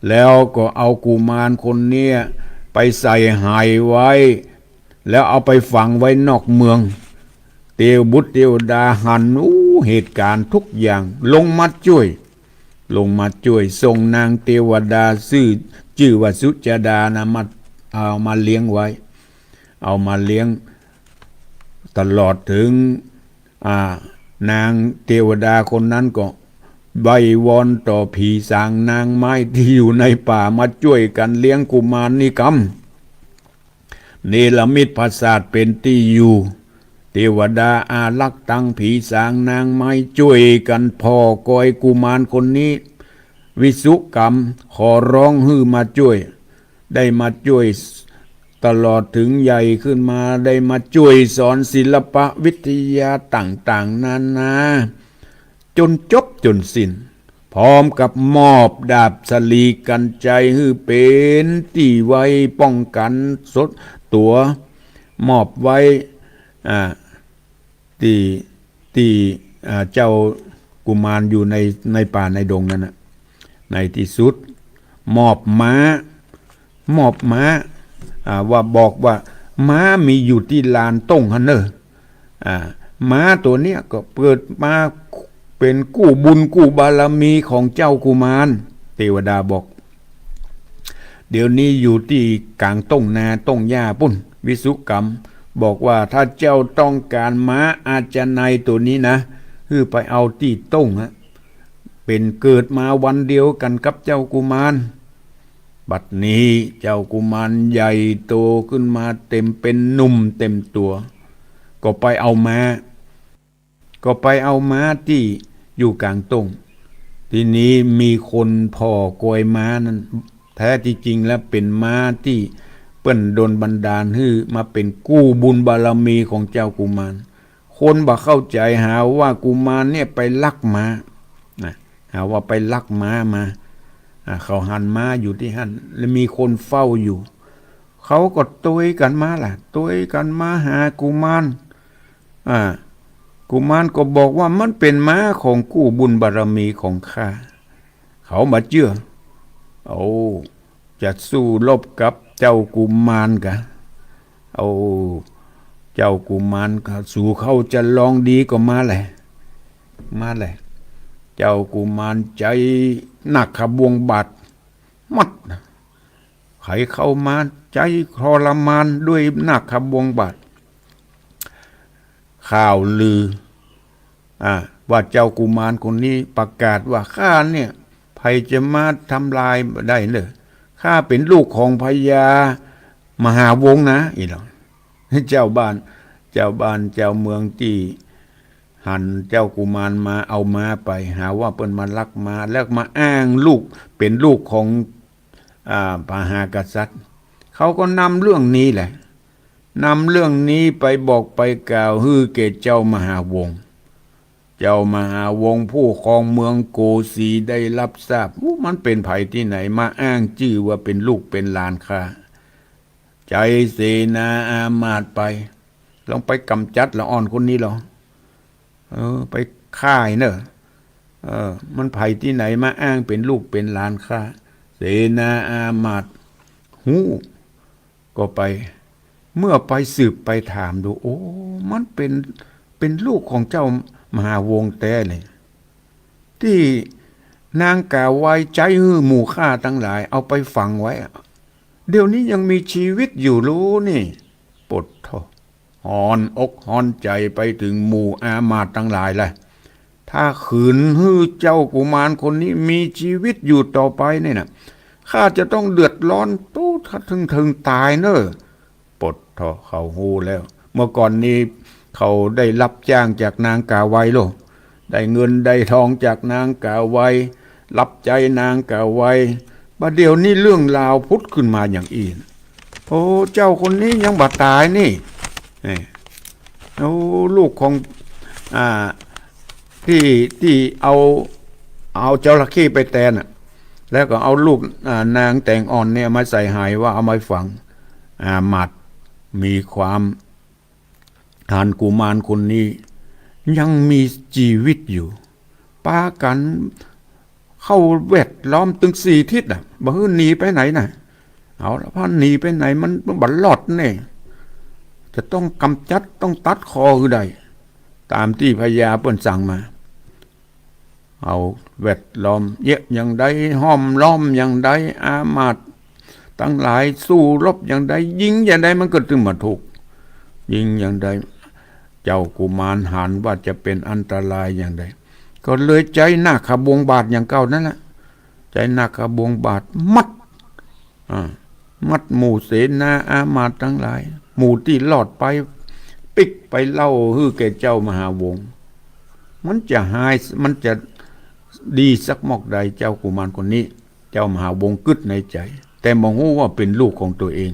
แล้วก็เอากุมารคนเนี้ยไปใส่ไหไว้ แล้วเอาไปฝังไว้นอกเมือง เตวบุตรเตวดาหันอู้เหตุก๋ารณ์ทุกอย่าง ลงมาจ้วย ลงมาจ้วย ส่งนางเตวดาซื่อ จื้อว่าสุจดานะ มา เอามาเลี้ยงไว้ เอามาเลี้ยง ตลอดเถิง อ่า นางเตวดาคนนั้นก็ไหว้วอนต่อผีสางนางไม้ตี้อยู่ในป่ามาจ้วยกั๋นเลี้ยงกุมารนี้กำ เนรมิตปราสาทเป๋นตี้อยู่ เตวดาอารักษ์ตังผีสางนางไม้จ้วยกั๋นผ่อกอยกุมารคนนี้ วิสุกรรมขอร้องหื้อมาจ้วย ได้มาจ้วยตลอดเถิงใหญ่ขึ้นมา ได้มาจ้วยสอนศิลปะวิทยาต่างๆ นานา จ๋นจบจ๋นสิ้น พร้อมกับมอบดาบสลีกัญไชยหื้อเป๋นตี้ไว้ป้องกั๋นสดตั๋ว มอบไว้ อ่า ตี้ ตี้ อ่า เจ้ากุมารอยู่ใน ในป่าในดงนั้นน่ะ ในตี้สุด มอบม้า มอบม้า อ่า ว่าบอกว่าม้ามีอยู่ตี้ลานต้งหั้นเน่อ อ่า ม้าตั๋วเนี้ยก็เกิดมาเป๋นกู้บุญกู้บารมีของเจ้ากุมาร เตวดาบอก เดี๋ยวนี้อยู่ตี้ก๋างต้งนาต้งหญ้าปู้น วิสุกรรมบอกว่าถ้าเจ้าต้องก๋านม้าอาชนัยตั๋วนี้นะ หื้อไปเอาตี้ต้งฮะ เป๋นเกิดมาวันเดียวกั๋นกับเจ้ากุมาร บัดนี้เจ้ากุมารใหญ่โตขึ้นมาเต๋มเป๋นหนุ่มเต๋มตั๋ว ก็ไปเอาม้า ก็ไปเอาม้าตี้อยู่ก๋างต้ง ทีนี้มีคนผ่อกอยม้านั้น แท้ตี้จริงแล้วเป๋นม้าตี้เปิ้นดลบันดาลหื้อมาเป๋นกู้บุญบารมีของเจ้ากุมาร คนบ่เข้าใจ๋หาว่ากุมารเนี่ยไปลักม้า นะ หาว่าไปลักม้ามา อ่า เขาหันม้าอยู่ตี้หั้น แล้วมีคนเฝ้าอยู่ เขาก็ตวยกั๋นมาล่ะ ตวยกั๋นมาหากุมาร อ่า กุมารก็บอกว่ามันเป๋นม้าของกู้บุญบารมีของข้า เขาบ่เจื้อ โอ้ จะสู้รบกับเจ้ากุมารกา โอ้ เจ้ากุมารกา สูเขาจะลองดีก็มาแหละ มาแหละ เจ้ากุมารใจ๊นาคบ่วงบาดมัด ใผเข้ามาใจ๊ทรมานด้วยนาคบ่วงบาด ข่าวลือ อ่า ว่าเจ้ากุมารคนนี้ประกาศว่า ข้าเนี่ย ใผจะมาทำลายบ่ได้เน่อ ข้าเป๋นลูกของพญามหาวงศ์นะ อี้หนอ เจ้าบ้าน เจ้าบ้านเจ้าเมืองตี้หันเจ้ากุมารมาเอาม้าไป หาว่าเปิ้นมาลักม้า แล้วมาอ้างลูก เป๋นลูกของ อ่า มหากษัตริย์ เขาก็นำเรื่องนี้แหละ นำเรื่องนี้ไปบอกไปกล่าวหื้อแก่เจ้ามหาวงศ์ เจ้ามหาวงศ์ผู้ครองเมืองโกสีได้รับทราบ อู้ มันเป๋นใผตี้ไหนมาอ้างจื้อว่าเป๋นลูกเป๋นหลานข้า ใจ๊เสนาอามาตย์ไป ลองไปก๋ำจัดละอ่อนคนนี้ลอ เออ ไปฆ่าเน่อ เออ มันใผตี้ไหนมาอ้างเป๋นลูกเป๋นหลานข้า เสนาอามาตย์ฮู้ ก็ไป เมื่อไปสืบไปถามดู โอ้ มันเป๋น เป๋นลูกของเจ้ามหาวงศ์แต๊เลย ตี้นางก๋าไวใจ๊หื้อหมู่ข้าตังหลายเอาไปฝังไว้อะ เดี๋ยวนี้ยังมีจีวิตอยู่ลูนี่ ปดโธ่ ฮ้อนอกฮ้อนใจ๋ไปเถิงหมู่อามาตย์ตังหลายแหละ ถ้าขืนหื้อเจ้ากุมารคนนี้มีจีวิตอยู่ต่อไปเนี่ยนะ ข้าจะต้องเดือดร้อนตู้ถ้าเถิงๆ ต๋ายเน่อ ปดโธ่ เขาฮู้แล้ว เมื่อก่อนนี้เขาได้รับจ้างจากนางก๋าไวโล ได้เงินได้ทองจากนางก๋าไว รับใจ๊นางก๋าไว บ่าเดี่ยวนี้เรื่องราวผุดขึ้นมาอย่างอี้ โอ้ เจ้าคนนี้ยังบ่ต๋ายนี่ นี่ โอ้ ลูกของ อ่า ตี้ ตี้เอา เอาจระเข้ไปแตนน่ะ แล้วก็เอาลูก อ่า นางแตงอ่อนเนี่ยมาใส่หายว่าเอามาฝัง อามาตย์มีความ หันกุมารคนนี้ยังมีจีวิตอยู่ ปากั๋นเข้าแวดล้อมตึงสี่ทิศน่ะ บ่หื้อหนีไปไหนน่ะ เอาละ พอหนีไปไหนมันบ่รอดแน่ จะต้องก๋ำจัด ต้องตัดคอหื้อได้ ต๋ามตี้พญาเปิ้นสั่งมา เอาแวดล้อมเยียะอย่างใด ห้อมล้อมอย่างใด อามาตย์ตังหลายสู้รบอย่างใด ยิงอย่างใดมันก็ตึงบ่ถูก ยิงอย่างใด เจ้ากุมารหันว่าจะเป๋นอันตรายอย่างใด ก็เลยใจ๊นาคบ่วงบาดอย่างเก่านั่นแหละ ใจ๊นาคบ่วงบาดมัด อ่า มัดหมู่เสนาอามาตย์ตังหลาย หมู่ตี้รอดไป ปิ๊กไปเล่าหื้อแก่เจ้ามหาวงศ์ มันจะหาย มันจะดีสักมอกใด เจ้ากุมารคนนี้ เจ้ามหาวงศ์กึ๊ดในใจ๋ แต่บ่ฮู้ว่าเป๋นลูกของตั๋วเอง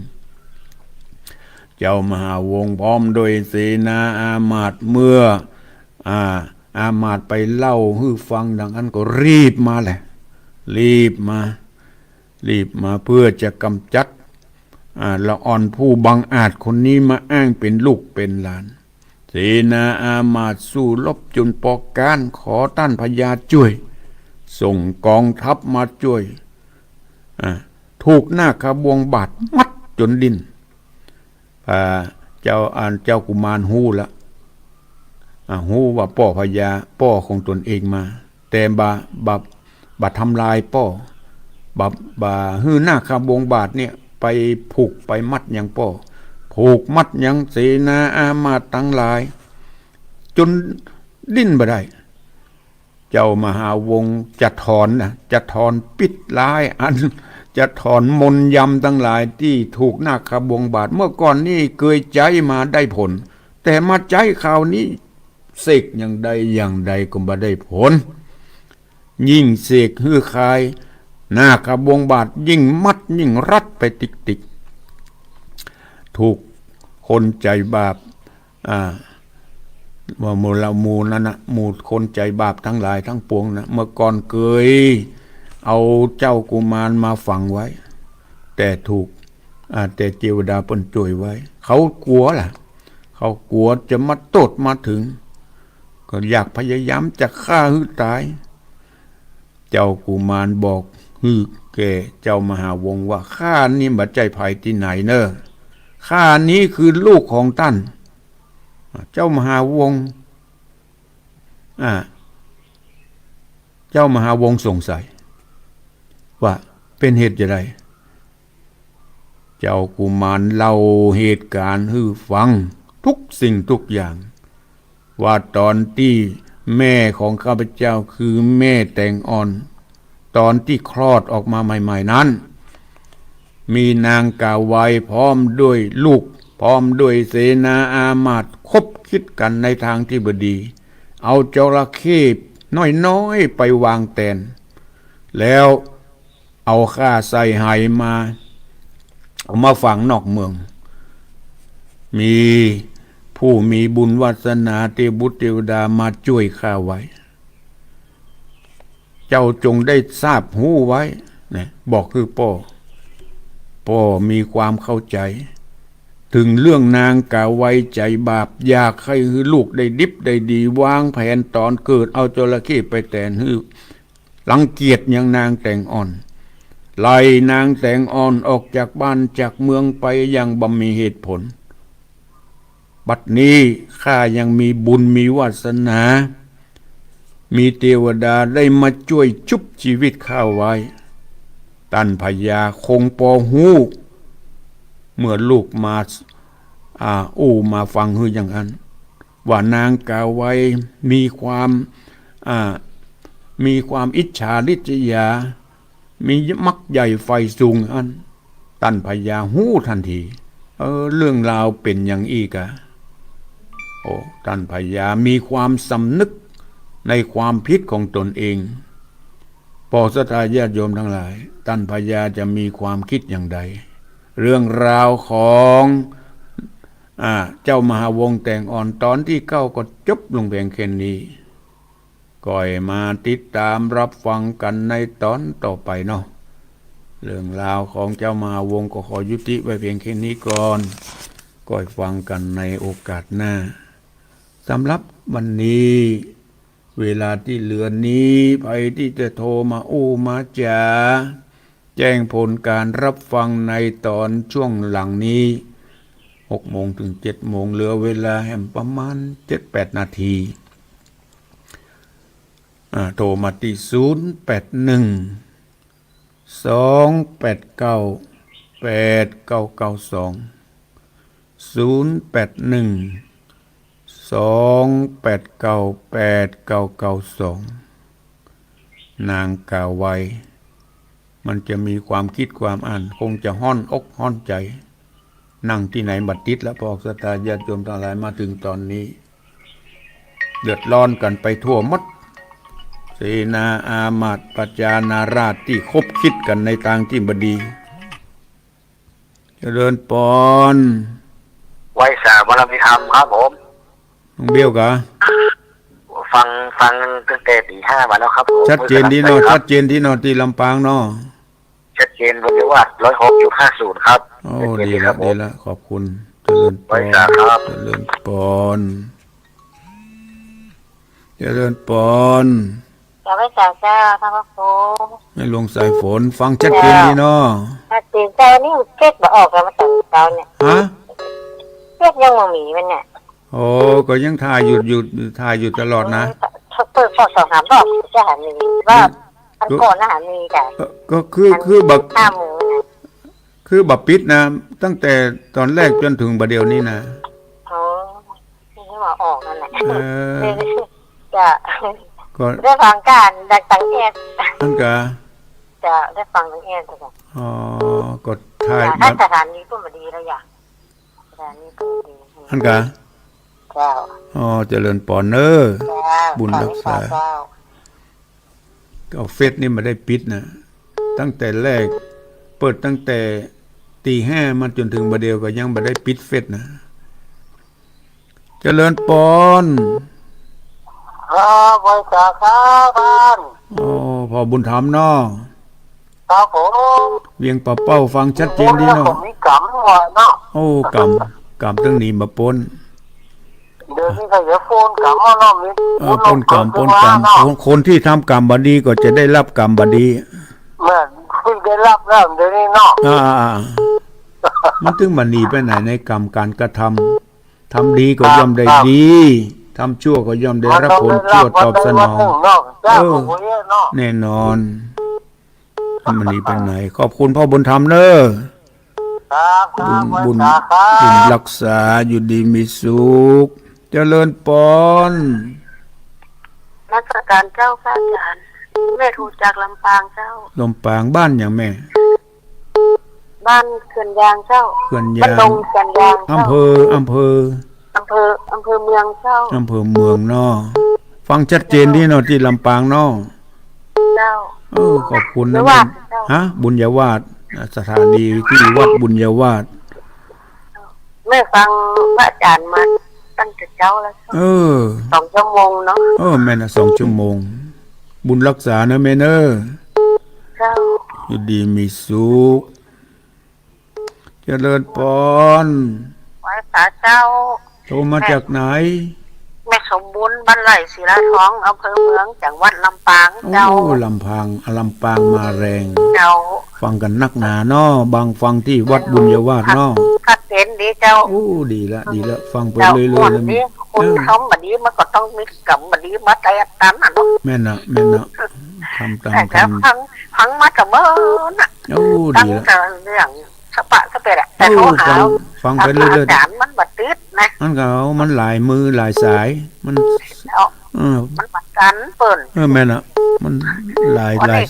เจ้ามหาวงศ์พร้อมด้วยเสนาอามาตย์ เมื่อ อ่า อามาตย์ไปเล่าหื้อฟังดังอั้นก็รีบมาแหละ รีบมา รีบมาเพื่อจะก๋ำจัด อ่า ละอ่อนผู้บังอาจคนนี้มาอ้างเป๋นลูกเป๋นหลาน เสนาอามาตย์สู้รบจ๋นปอก๊าน ขอต้านพญาจ้วย ส่งกองทัพมาจ้วย อ่า ถูกนาคบวงบาทมัดจ๋นดิ้น อ่า เจ้า อันเจ้ากุมารฮู้ละ อ่า ฮู้ว่าป้อพญา ป้อของต๋นเองมา แต่บ่า บ่า บ่าทำลายป้อ บ่า บ่าหื้อนาคบวงบาทเนี่ยไปผูกไปมัดยังป้อ ผูกมัดยังเสนาอามาตย์ตังหลาย จ๋นดิ้นบ่ได้ เจ้ามหาวงศ์จะถอนนะ จะถอนปิดร้ายอัน จะถอนมนต์ยำตังหลายตี้ถูกนาคบวงบาท เมื่อก่อนนี่เกยใจ๊มาได้ผล แต่มาใจ๊คราวนี้ เสกอย่างใดอย่างใดก็บ่ได้ผล ยิ่งเสกหื้อคาย นาคบวงบาทยิ่งมัดยิ่งรัดไปติกๆ ถูกคนใจ๋บาป อ่า ว่าหมู่เหล่าหมู่นั้นนะ หมู่คนใจ๋บาปตังหลายตังปวงนะ เมื่อก่อนเกยเอาเจ้ากุมารมาฝังไว้ แต่ถูก อ่า แต่เตวดาเปิ้นจ้วยไว้ เขากั๋วล่ะ เขากั๋วจะมาโต้ษมาเถิง ก็อยากพยายามจะฆ่าหื้อต๋าย เจ้ากุมารบอกหื้อแก่เจ้ามหาวงศ์ว่า ข้านี่บ่ใจ้ใผตี้ไหนเน่อ ข้านี้คือลูกของต้าน เจ้ามหาวงศ์ อ่า เจ้ามหาวงศ์สงสัย ว่าเป๋นเหตุจะใด เจ้ากุมารเล่าเหตุก๋ารณ์หื้อฟัง ทุกสิ่งทุกอย่าง ว่าต๋อนตี้แม่ของข้าพเจ้าคือแม่แตงอ่อน ต๋อนตี้คลอดออกมาใหม่ๆ นั้น มีนางกาไวพร้อมด้วยลูก พร้อมด้วยเสนาอามาตย์คบคิดกั๋นในตางตี้บ่ดี เอาจระเข้น้อยๆ ไปวางแตน แล้วเอาข้าใส่ไหมา เอามาฝังนอกเมือง มีผู้มีบุญวาสนาเตวบุตรเตวดามาจ้วยข้าไว้ เจ้าจงได้ทราบฮู้ไว้นะ บอกหื้อป้อ ป้อมีความเข้าใจ๋ เถิงเรื่องนางกาไวใจ๋บาป อยากใค่หื้อลูกได้ดิบได้ดี วางแผนต๋อนเกิดเอาจระเข้ไปแตนหื้อ รังเกียจยังนางแตงอ่อน ไล่นางแตงอ่อนออกจากบ้านจากเมืองไปอย่างบ่มีเหตุผล บัดนี้ข้ายังมีบุญมีวาสนา มีเตวดาได้มาจ้วยชุบชีวิตข้าไว้ ต้านพญาคงปอฮู้ เมื่อลูกมา อ่า อู้มาฟังหื้ออย่างอั้น ว่านางกาไวมีความ อ่า มีความอิจฉาริษยา มีมักใหญ่ใฝ่สูงอั้น ต้านพญาฮู้ตันที เออ เรื่องราวเป๋นอย่างอี้กา โอ้ ต้านพญามีความสำนึกในความผิดของต๋นเอง ป้อศรัทธาญาติโยมตังหลาย ต้านพญาจะมีความกึ๊ดอย่างใด เรื่องราวของ อ่า เจ้ามหาวงศ์แตงอ่อนต๋อนตี้เก้าก็จบลงเปียงแค่นี้ ก้อยมาติดต๋ามรับฟังกั๋นในต๋อนต่อไปเนาะ เรื่องราวของเจ้ามหาวงศ์ก็ขอยุติไว้เปียงแค่นี้ก่อน ก้อยฟังกั๋นในโอกาสหน้า สำหรับวันนี้ เวลาตี้เหลือนี้ ใผตี้จะโทรมาอู้มาจ๋า แจ้งผลก๋านรับฟังในต๋อนช่วงหลังนี้ หกโมงเถิงเจ็ดโมง เหลือเวลาแหมประมาณเจ็ดแปดนาที อ่า โทรมาตี้ ศูนย์แปดหนึ่ง สองแปดเก้า แปดเก้าเก้าสอง ศูนย์แปดหนึ่ง สองแปดเก้า แปดเก้าเก้าสอง นางกาไว มันจะมีความกึ๊ดความอั้น คงจะฮ้อนอกฮ้อนใจ๋ นั่งตี้ไหนบ่ติดละ พวกศรัทธาญาติโยมตังหลาย มาเถิงต๋อนนี้ เดือดร้อนกั๋นไปทั่วหมด เสนาอามาตย์ประชานาราษฎร์ตี้คบคิดกั๋นในตางตี้บ่ดี เจริญปอน ไหว้สาบารมีธรรมครับผม น้องเบลกา ฟัง ฟังตั้งแต่ตีห้ามาแล้วครับผม ชัดเจนดีเนาะ ชัดเจนดีเนาะ ตี้ลำปางเนาะ ชัดเจน บุญยวาส ร้อยหกจุดห้าศูนย์ ครับ โอ้ ชัดเจนดีครับผม ดีละ ดีละ ขอบคุณ เจริญปอน ไหว้สาครับ เจริญปอน เจริญปอน กราบไหว้สาเจ้า ท่านพระครู แม่หลวงสายฝน ฟังชัดเจนดีเนาะ ชัดเจนเจ้า นี่เฟซบ่ออกแล้ว มาตั้งเช้าเนี่ย ฮะ เฟซยังบ่มีมันเนี่ย โอ้ ก็ยังถ่ายอยู่ อยู่ ถ่ายอยู่ตลอดนะ เออ เปิดสองสามรอบจะหันมีว่า อันก่อนนะหันมีจ้ะ ก็ ก็คือ อัน คือบ่ ห้าโมงนะ คือบ่ปิดนะ ตั้งแต่ต๋อนแรกจ๋นเถิงบ่าเดี่ยวนี้นะ อ๋อ นี่มาออกนั่นแหละ เออ จ้ะ ก็ได้ฟังก่อน ดังตังแอด นั่นกา จ้ะ ได้ฟังตังแอดจ้ะ อ๋อ ก็ถ่าย จ้ะ ถ้าสถานีก็บ่ดีแล้วจ้ะ อันกา เจ้า อ๋อ เจริญปอนเน้อ เจ้า บุญรักษา ขอให้เจ้า ก็เฟซนี่บ่ได้ปิดนะ ตั้งแต่แรก เปิดตั้งแต่ตีห้ามาจ๋นเถิงบ่าเดี่ยวก็ยังบ่ได้ปิดเฟซนะ เจริญปอน ครับ ไหว้สาครับท่าน อ๋อ พ่อบุญธรรมเนาะ ครับผม เวียงป่าเป้า ฟังชัดเจนดีเนาะ ผมมีกำว่าเนาะ โอ้ กำ กำตึงหนีบ่ป๊น เดี๋ยวนี้ก็อย่าโฟนกำว่าเนาะ มี เออ ป๊นกำ ป๊นกำ เนาะ คน คนตี้ทำกำบ่ดีก็จะได้ฮับกำบ่ดี แม่น เพิ่งได้ฮับแล้วเดี๋ยวนี้เนาะ อ่า อ่า อ่า มันตึงบ่หนีไปไหนในกำการกระทำ ทำดีก็ย่อมได้ดี ครับ ทำชั่วก็ย่อมได้ฮับผลชั่วตอบสนอง มันต้องได้ฮับวันใดวันหนึ่งเนาะ เออ เจ้าของคนเนี้ยเนาะ แน่นอน มันหนีไปไหน ขอบคุณพ่อบุญธรรมเน้อ ครับ ครับ บุญ ไหว้สาครับ บุญรักษา อยู่ดีมีสุข เจริญปอน นมัสการเจ้าค่ะอาจารย์ แม่โทรจากลำปางเจ้า ลำปาง บ้านหยังแม่ บ้านเขื่อนยางเจ้า เขื่อนยาง บ้านดงเขื่อนยางเจ้า อำเภอ อำเภอ อำเภอ อำเภอเมืองเจ้า อำเภอเมืองเนาะ ฟังชัดเจนดีเนาะ ตี้ลำปางเนาะ เจ้า เออ ขอบคุณนะ บุญยวาสเจ้า ฮะ บุญยวาส อ่ะ สถานีตี้วัดบุญยวาส แม่ฟังพระอาจารย์มาตั้งแต่เช้าแล้ว เออ สองชั่วโมงเนาะ เออ แม่นนะ สองชั่วโมง บุญรักษาเน้อแม่เน้อ เจ้า อยู่ดีมีสุข เจริญปอน ไหว้สาเจ้า โทรมาจากไหน แม่สมบูรณ์ บ้านไร่ศิลาทอง อำเภอเมือง จังหวัดลำปางเจ้า โอ้ ลำปาง ลำปางมาแรง เจ้า ฟังกั๋นนักหนาเนาะ บางฟังตี้วัดบุญยวาสเนาะ ชัดเจนดีเจ้า โอ้ ดีละ ดีละ ฟังไป เจ้า เรื่อยๆ ม่วนดี แล้ว คน เออ ทำบ่ดีมันก็ต้องมีกำบ่ดีมาแตกตันน่ะเนาะ แม่นนะ แม่นนะ ทำตาม แต่ ทำ ฟัง ฟังมาแต่เมินน่ะ โอ้ ดีละ ตั้งแต่เรื่องสะปะสะเปะอะ แต่ โอ้ โทรหา ฟัง ฟังไปเรื่อยๆ อาจารย์มันบ่ติดนะ มันก็เอา มันหลายมือหลายสาย มัน เนาะ เออ มันบ่ตันเปิ้น เออ แม่นอะ มันหลาย วันนี้ หลาย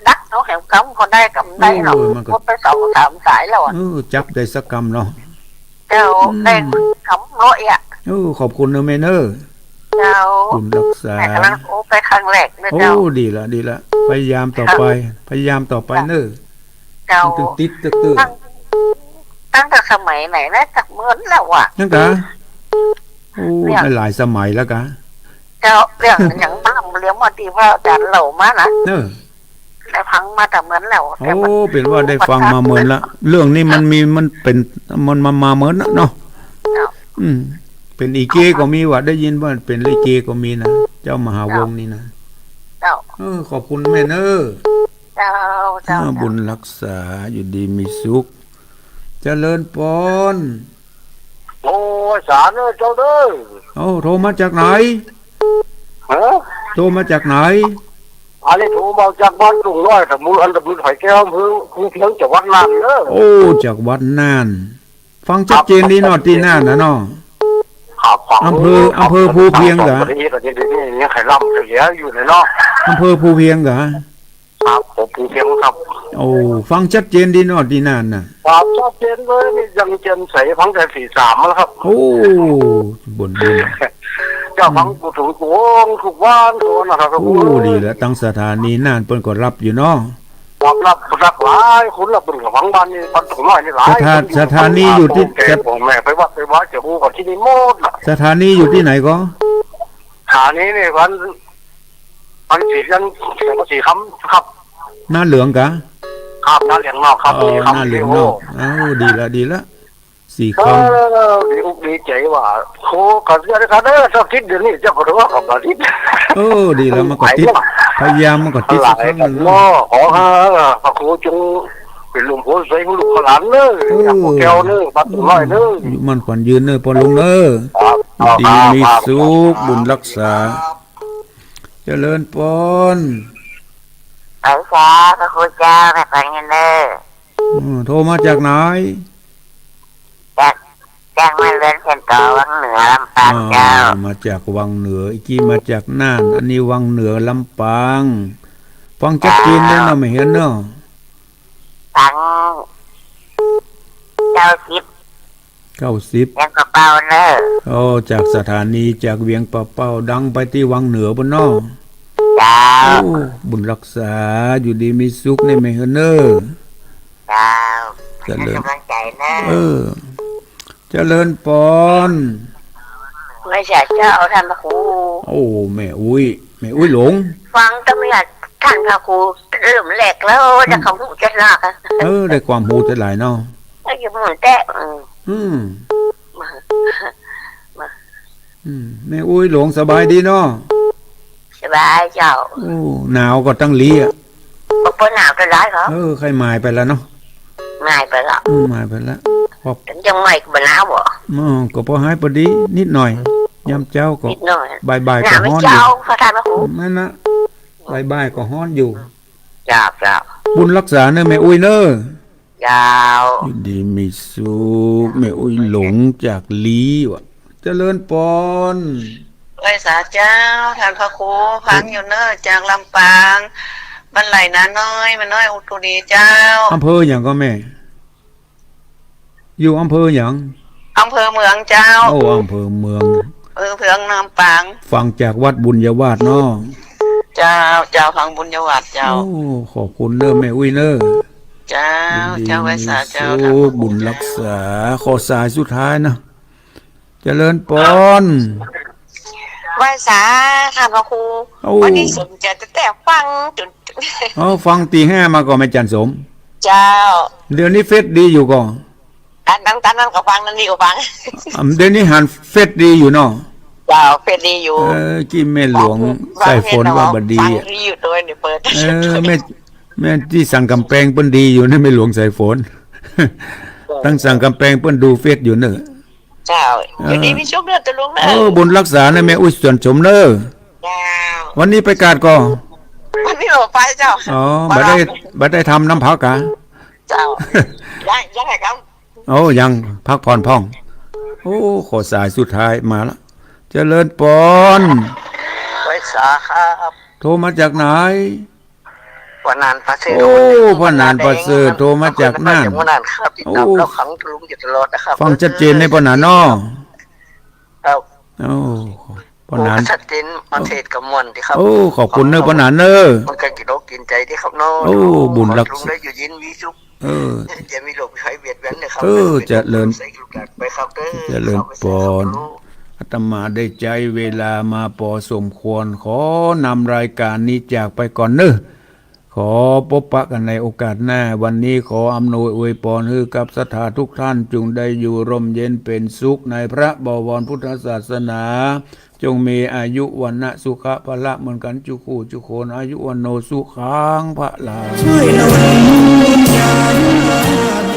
ดักเอาแหมกำเขาได้กำได้เนาะ โอ้ย มันก็ หมดไปสองสามสายแล้วอะ เออ จับได้สักกำเนาะ เจ้า อืม ได้กำร้อยอะ โอ้ ขอบคุณเน้อแม่เน้อ เจ้า บุญรักษา แม่กำลังโอ้ไปครั้งแรกเน้อ โอ้ เจ้า ดีละ ดีละ พยายามต่อไป ครับ พยายามต่อไปเน้อ เจ้า มันตึงติดตึกๆ ตั้ง ตั้งแต่สมัยไหนนะ จักเมินแล้วอะ นั่นกะ โอ้ เรื่อง หลายสมัยแล้วกะ เจ้า เรื่องหยังบ้าง เรื่องว่าตี้พระอาจารย์เล่ามานะ เออ ได้ฟังมาแต่เมินแล้ว โอ้ แต่มัน เป๋นว่าได้ฟังมาเมินละ เรื่องนี้มันมี มันเป๋น มันมา มาเมินละเนาะ เจ้า อืม เป๋นลิเกก็มีว่ะ ได้ยินว่าเป๋นลิเกก็มีนะ เจ้ามหาวงศ์นี่นะ เจ้า เออ ขอบคุณแม่เน้อ เจ้า เจ้า อ่า เจ้า บุญรักษา อยู่ดีมีสุข เจริญปอน โอ้ย สาเน้อเจ้าเน้อ โอ้ โทรมาจากไหน ฮะ โทรมาจากไหน อันนี้โทรมาจากบ้านตุ่งน้อย ตำบล อันตำบลหอยแก้ว อำเภอภูเพียง จังหวัดน่านเน้อ โอ้ จากวัดน่าน ฟังชัดเจนดีเนาะ ตี้น่านน่ะเนาะ ครับ ฟัง อำเภอ ครับ อำเภอภูเพียงกะ นี่ นี่ นี่ นี่ใครล่ำเสียอยู่เลยเนาะ อำเภอภูเพียงกะ ครับ ผมภูเพียงครับ โอ้ ฟังชัดเจนดีเนาะตี้นั่นน่ะ ครับ ชัดเจนเลย นี่ยังแจ่มใส ฟังแต่สี่สามแล้วครับ โอ้ บ่นดี เจ้าฟังกูถูกกูทุกวันทุกวันนะครับ โอ้ ดีละ ตังสถานีน่านเปิ้นก็ฮับอยู่เนาะ ฮับ ฮับหลากหลายคนละ เปิ้นก็ฟังบ้านนี้ บ้านตรงน้อยนี่หลาย สถา- คนอยู่ สถานีอยู่ตี้ ฟังผมแม่ไปวัดไปวาจะฮู้กันตี้นี่หมดล่ะ สถานีอยู่ตี้ไหนก็ สถานีนี่วัน วันสี่ วัน วันสี่ค่ำครับ นาเหลืองกะ ครับ นาเหลืองนอกครับ อ๋อ สี่ค่ำ นาเหลืองนอก เอ้า ดีละ ดีละ สี่ค่ำ เออ ดีอกดีใจ๋ว่า โอ้ ก็เสียเลยครับเด้อ เจ้าทิศเดี๋ยวนี้เจ้าก็ถือว่ากับอาทิตย์ เออ ดีละ มันก็ติด พยายามมันก็ติดสักครั้งหนึ่งเนาะ ขอให้พระครูจงเป๋นลมโพธิ์ใสของลูกหลานเน้อ เออ อย่างพวกแก้วเน้อ ปัดตัวน้อยเน้อ อายุมั่นขวัญยืนเน้อ ป้อหลวงเน้อ ครับ ดีมีสุข ครับ บุญรักษา เจริญปอน ไหว้สาพระครูเจ้า แม่ขวัญยืนเน้อ อืม โทรมาจากไหน จาก จากแม่เรือนเชียงต่อวังเหนือลำปางเจ้า อ่า มาจากวังเหนือ อีกกี้มาจากน่าน อันนี้วังเหนือลำปาง ฟังชัดเจนเลยเนาะ แม่เฮือนเนาะ ฟัง เก้าสิบ เก้าสิบ เวียงป่าเป้าเน้อ โอ้ จากสถานีจากเวียงป่าเป้า ดังไปตี้วังเหนือปู้นเนาะ เจ้า โอ้ บุญรักษา อยู่ดีมีสุขเน้อแม่เฮือนเน้อ เจ้า เจริญ ให้กำลังใจ๋เน้อ เออ เจริญปอน ไหว้สาเจ้าท่านพระครู โอ้ แม่อุ๊ย แม่อุ๊ยหลง ฟังแต่เมื่อท่านพระครูเริ่มแรกแล้ว อืม จะเขาหูจะหนักอะ เออ ได้ความฮู้จะหลายเนาะ ก็อยู่หมู่แต่ อืม อืม มา มา อืม แม่อุ๊ยหลงสบายดีเนาะ สบายเจ้า โอ้ หนาวก็ตังหลีอะ บ่ บ่หนาวเต้าใดครับ เออ ใค่หมายไปแล้วเนาะ หมายไปแล้ว อืม หมายไปแล้ว ครับ ยังไม่บ่หนาวบ่ อ๋อ ก็ปอหายปอดีนิดหน่อย ยามเจ๊าก็ นิดหน่อย บ่ายๆ ก็ฮ้อนอยู่ หนาวเจ้า พระท่านพระครู นั่นนะ บ่ายๆ ก็ฮ้อนอยู่ เจ้า เจ้า บุญรักษาเน้อแม่อุ๊ยเน้อ เจ้า อยู่ดีมีสุข แม่อุ๊ยหลงจากหลีว่ะ เจริญปอน ไหว้สาเจ้า ท่านพระครู ฟังอยู่เน้อ จากลำปาง บ้านไหล่นาน้อย แม่น้อยอุทุลีเจ้า อำเภอหยังก็แม่ อยู่อำเภอหยัง อำเภอเมืองเจ้า โอ้ อำเภอเมือง เออ เมืองลำปาง ฟังจากวัดบุญญาวาสเนาะ เจ้า เจ้า ฟังบุญญาวาสเจ้า โอ้ ขอบคุณเน้อแม่อุ๊ยเน้อ เจ้า ยินดี เจ้า ไหว้สาเจ้า มีสุข ท่านพระครู บุญรักษา ขอสายสุดท้ายนะ เจริญปอน ไหว้สาท่านพระครู โอ้ วันนี้สนใจ๋ตั้งแต่ฟังจ๋น เอ้า ฟังตี้ห้ามาก่อแม่จันสม เจ้า เดี๋ยวนี้เฟซดีอยู่ก่อ อันนั้น อันนั้นก็ฟัง อันนี้ก็ฟัง อ่ะ เดี๋ยวนี้หันเฟซดีอยู่เนาะ เจ้า เฟซดีอยู่ เออ กี้แม่หลวง ฟัง สายฝน ฟังเฟซเนาะ ว่าบ่ดี ฟัง อะ ดีอยู่โตนี่เปิด เออ แม่ แม่ตี้สังกำแปงเปิ้นดีอยู่นะ แม่หลวงสายฝน เออ ตังสังกำแปงเปิ้นดูเฟซอยู่เน้อ เจ้า เออ อยู่ดีมีสุขเน้อตาหลวงเน้อ เออ บุญรักษาเน้อแม่อุ๊ยสวนสมเน้อ เจ้า วันนี้ไปกาดก่อ วันนี้บ่ไปเจ้า อ๋อ บ่ได้ บ่ได้ทำน้ำพักกะ เจ้า ยัง ยังไงครับ โอ้ ยังพักผ่อนพ่อง โอ้ ขอสายสุดท้ายมาละ เจริญปอน ไหว้สาครับ โทรมาจากไหน พ่อหนานประเสริฐ โอ้ พ่อหนานประเสริฐ โทรมาจากน่าน พ่อหนานครับ ติดตาม โอ้ รับฟังตาหลวงอยู่ตลอดนะครับ ฟังชัดเจนเน้อพ่อหนานเนาะ ครับ โอ้ พ่อหนาน ชัดเจน มาเทศน์ก็ม่วนดีครับ โอ้ ขอบคุณเน้อพ่อหนานเน้อ มันก็กินอกกินใจ๋ดีครับเนาะ โอ้ บุญรักษา ได้อยู่เย็นมีสุข เออ อย่ามีโรคภัยเบียดเบียนนะครับ เออ เจริญ ใส่ลูกหลานไปครับเด้อ เจริญปอน ครับ อาตมาได้ใจ๊เวลามาปอสมควร ขอนำรายการนี้จากไปก่อนเน้อ ขอปบปะกั๋นในโอกาสหน้า วันนี้ขออำนวยอวยปอนหื้อกับศรัทธาทุกท่าน จุ่งได้อยู่ร่มเย็นเป๋นสุขในพระบวรพุทธศาสนา จุ่งมีอายุวรรณะสุขะพละเหมือนกั๋นจุคู่จุคน อายุวัณโณสุขังพลัง ช่วยหนุนดลญาณ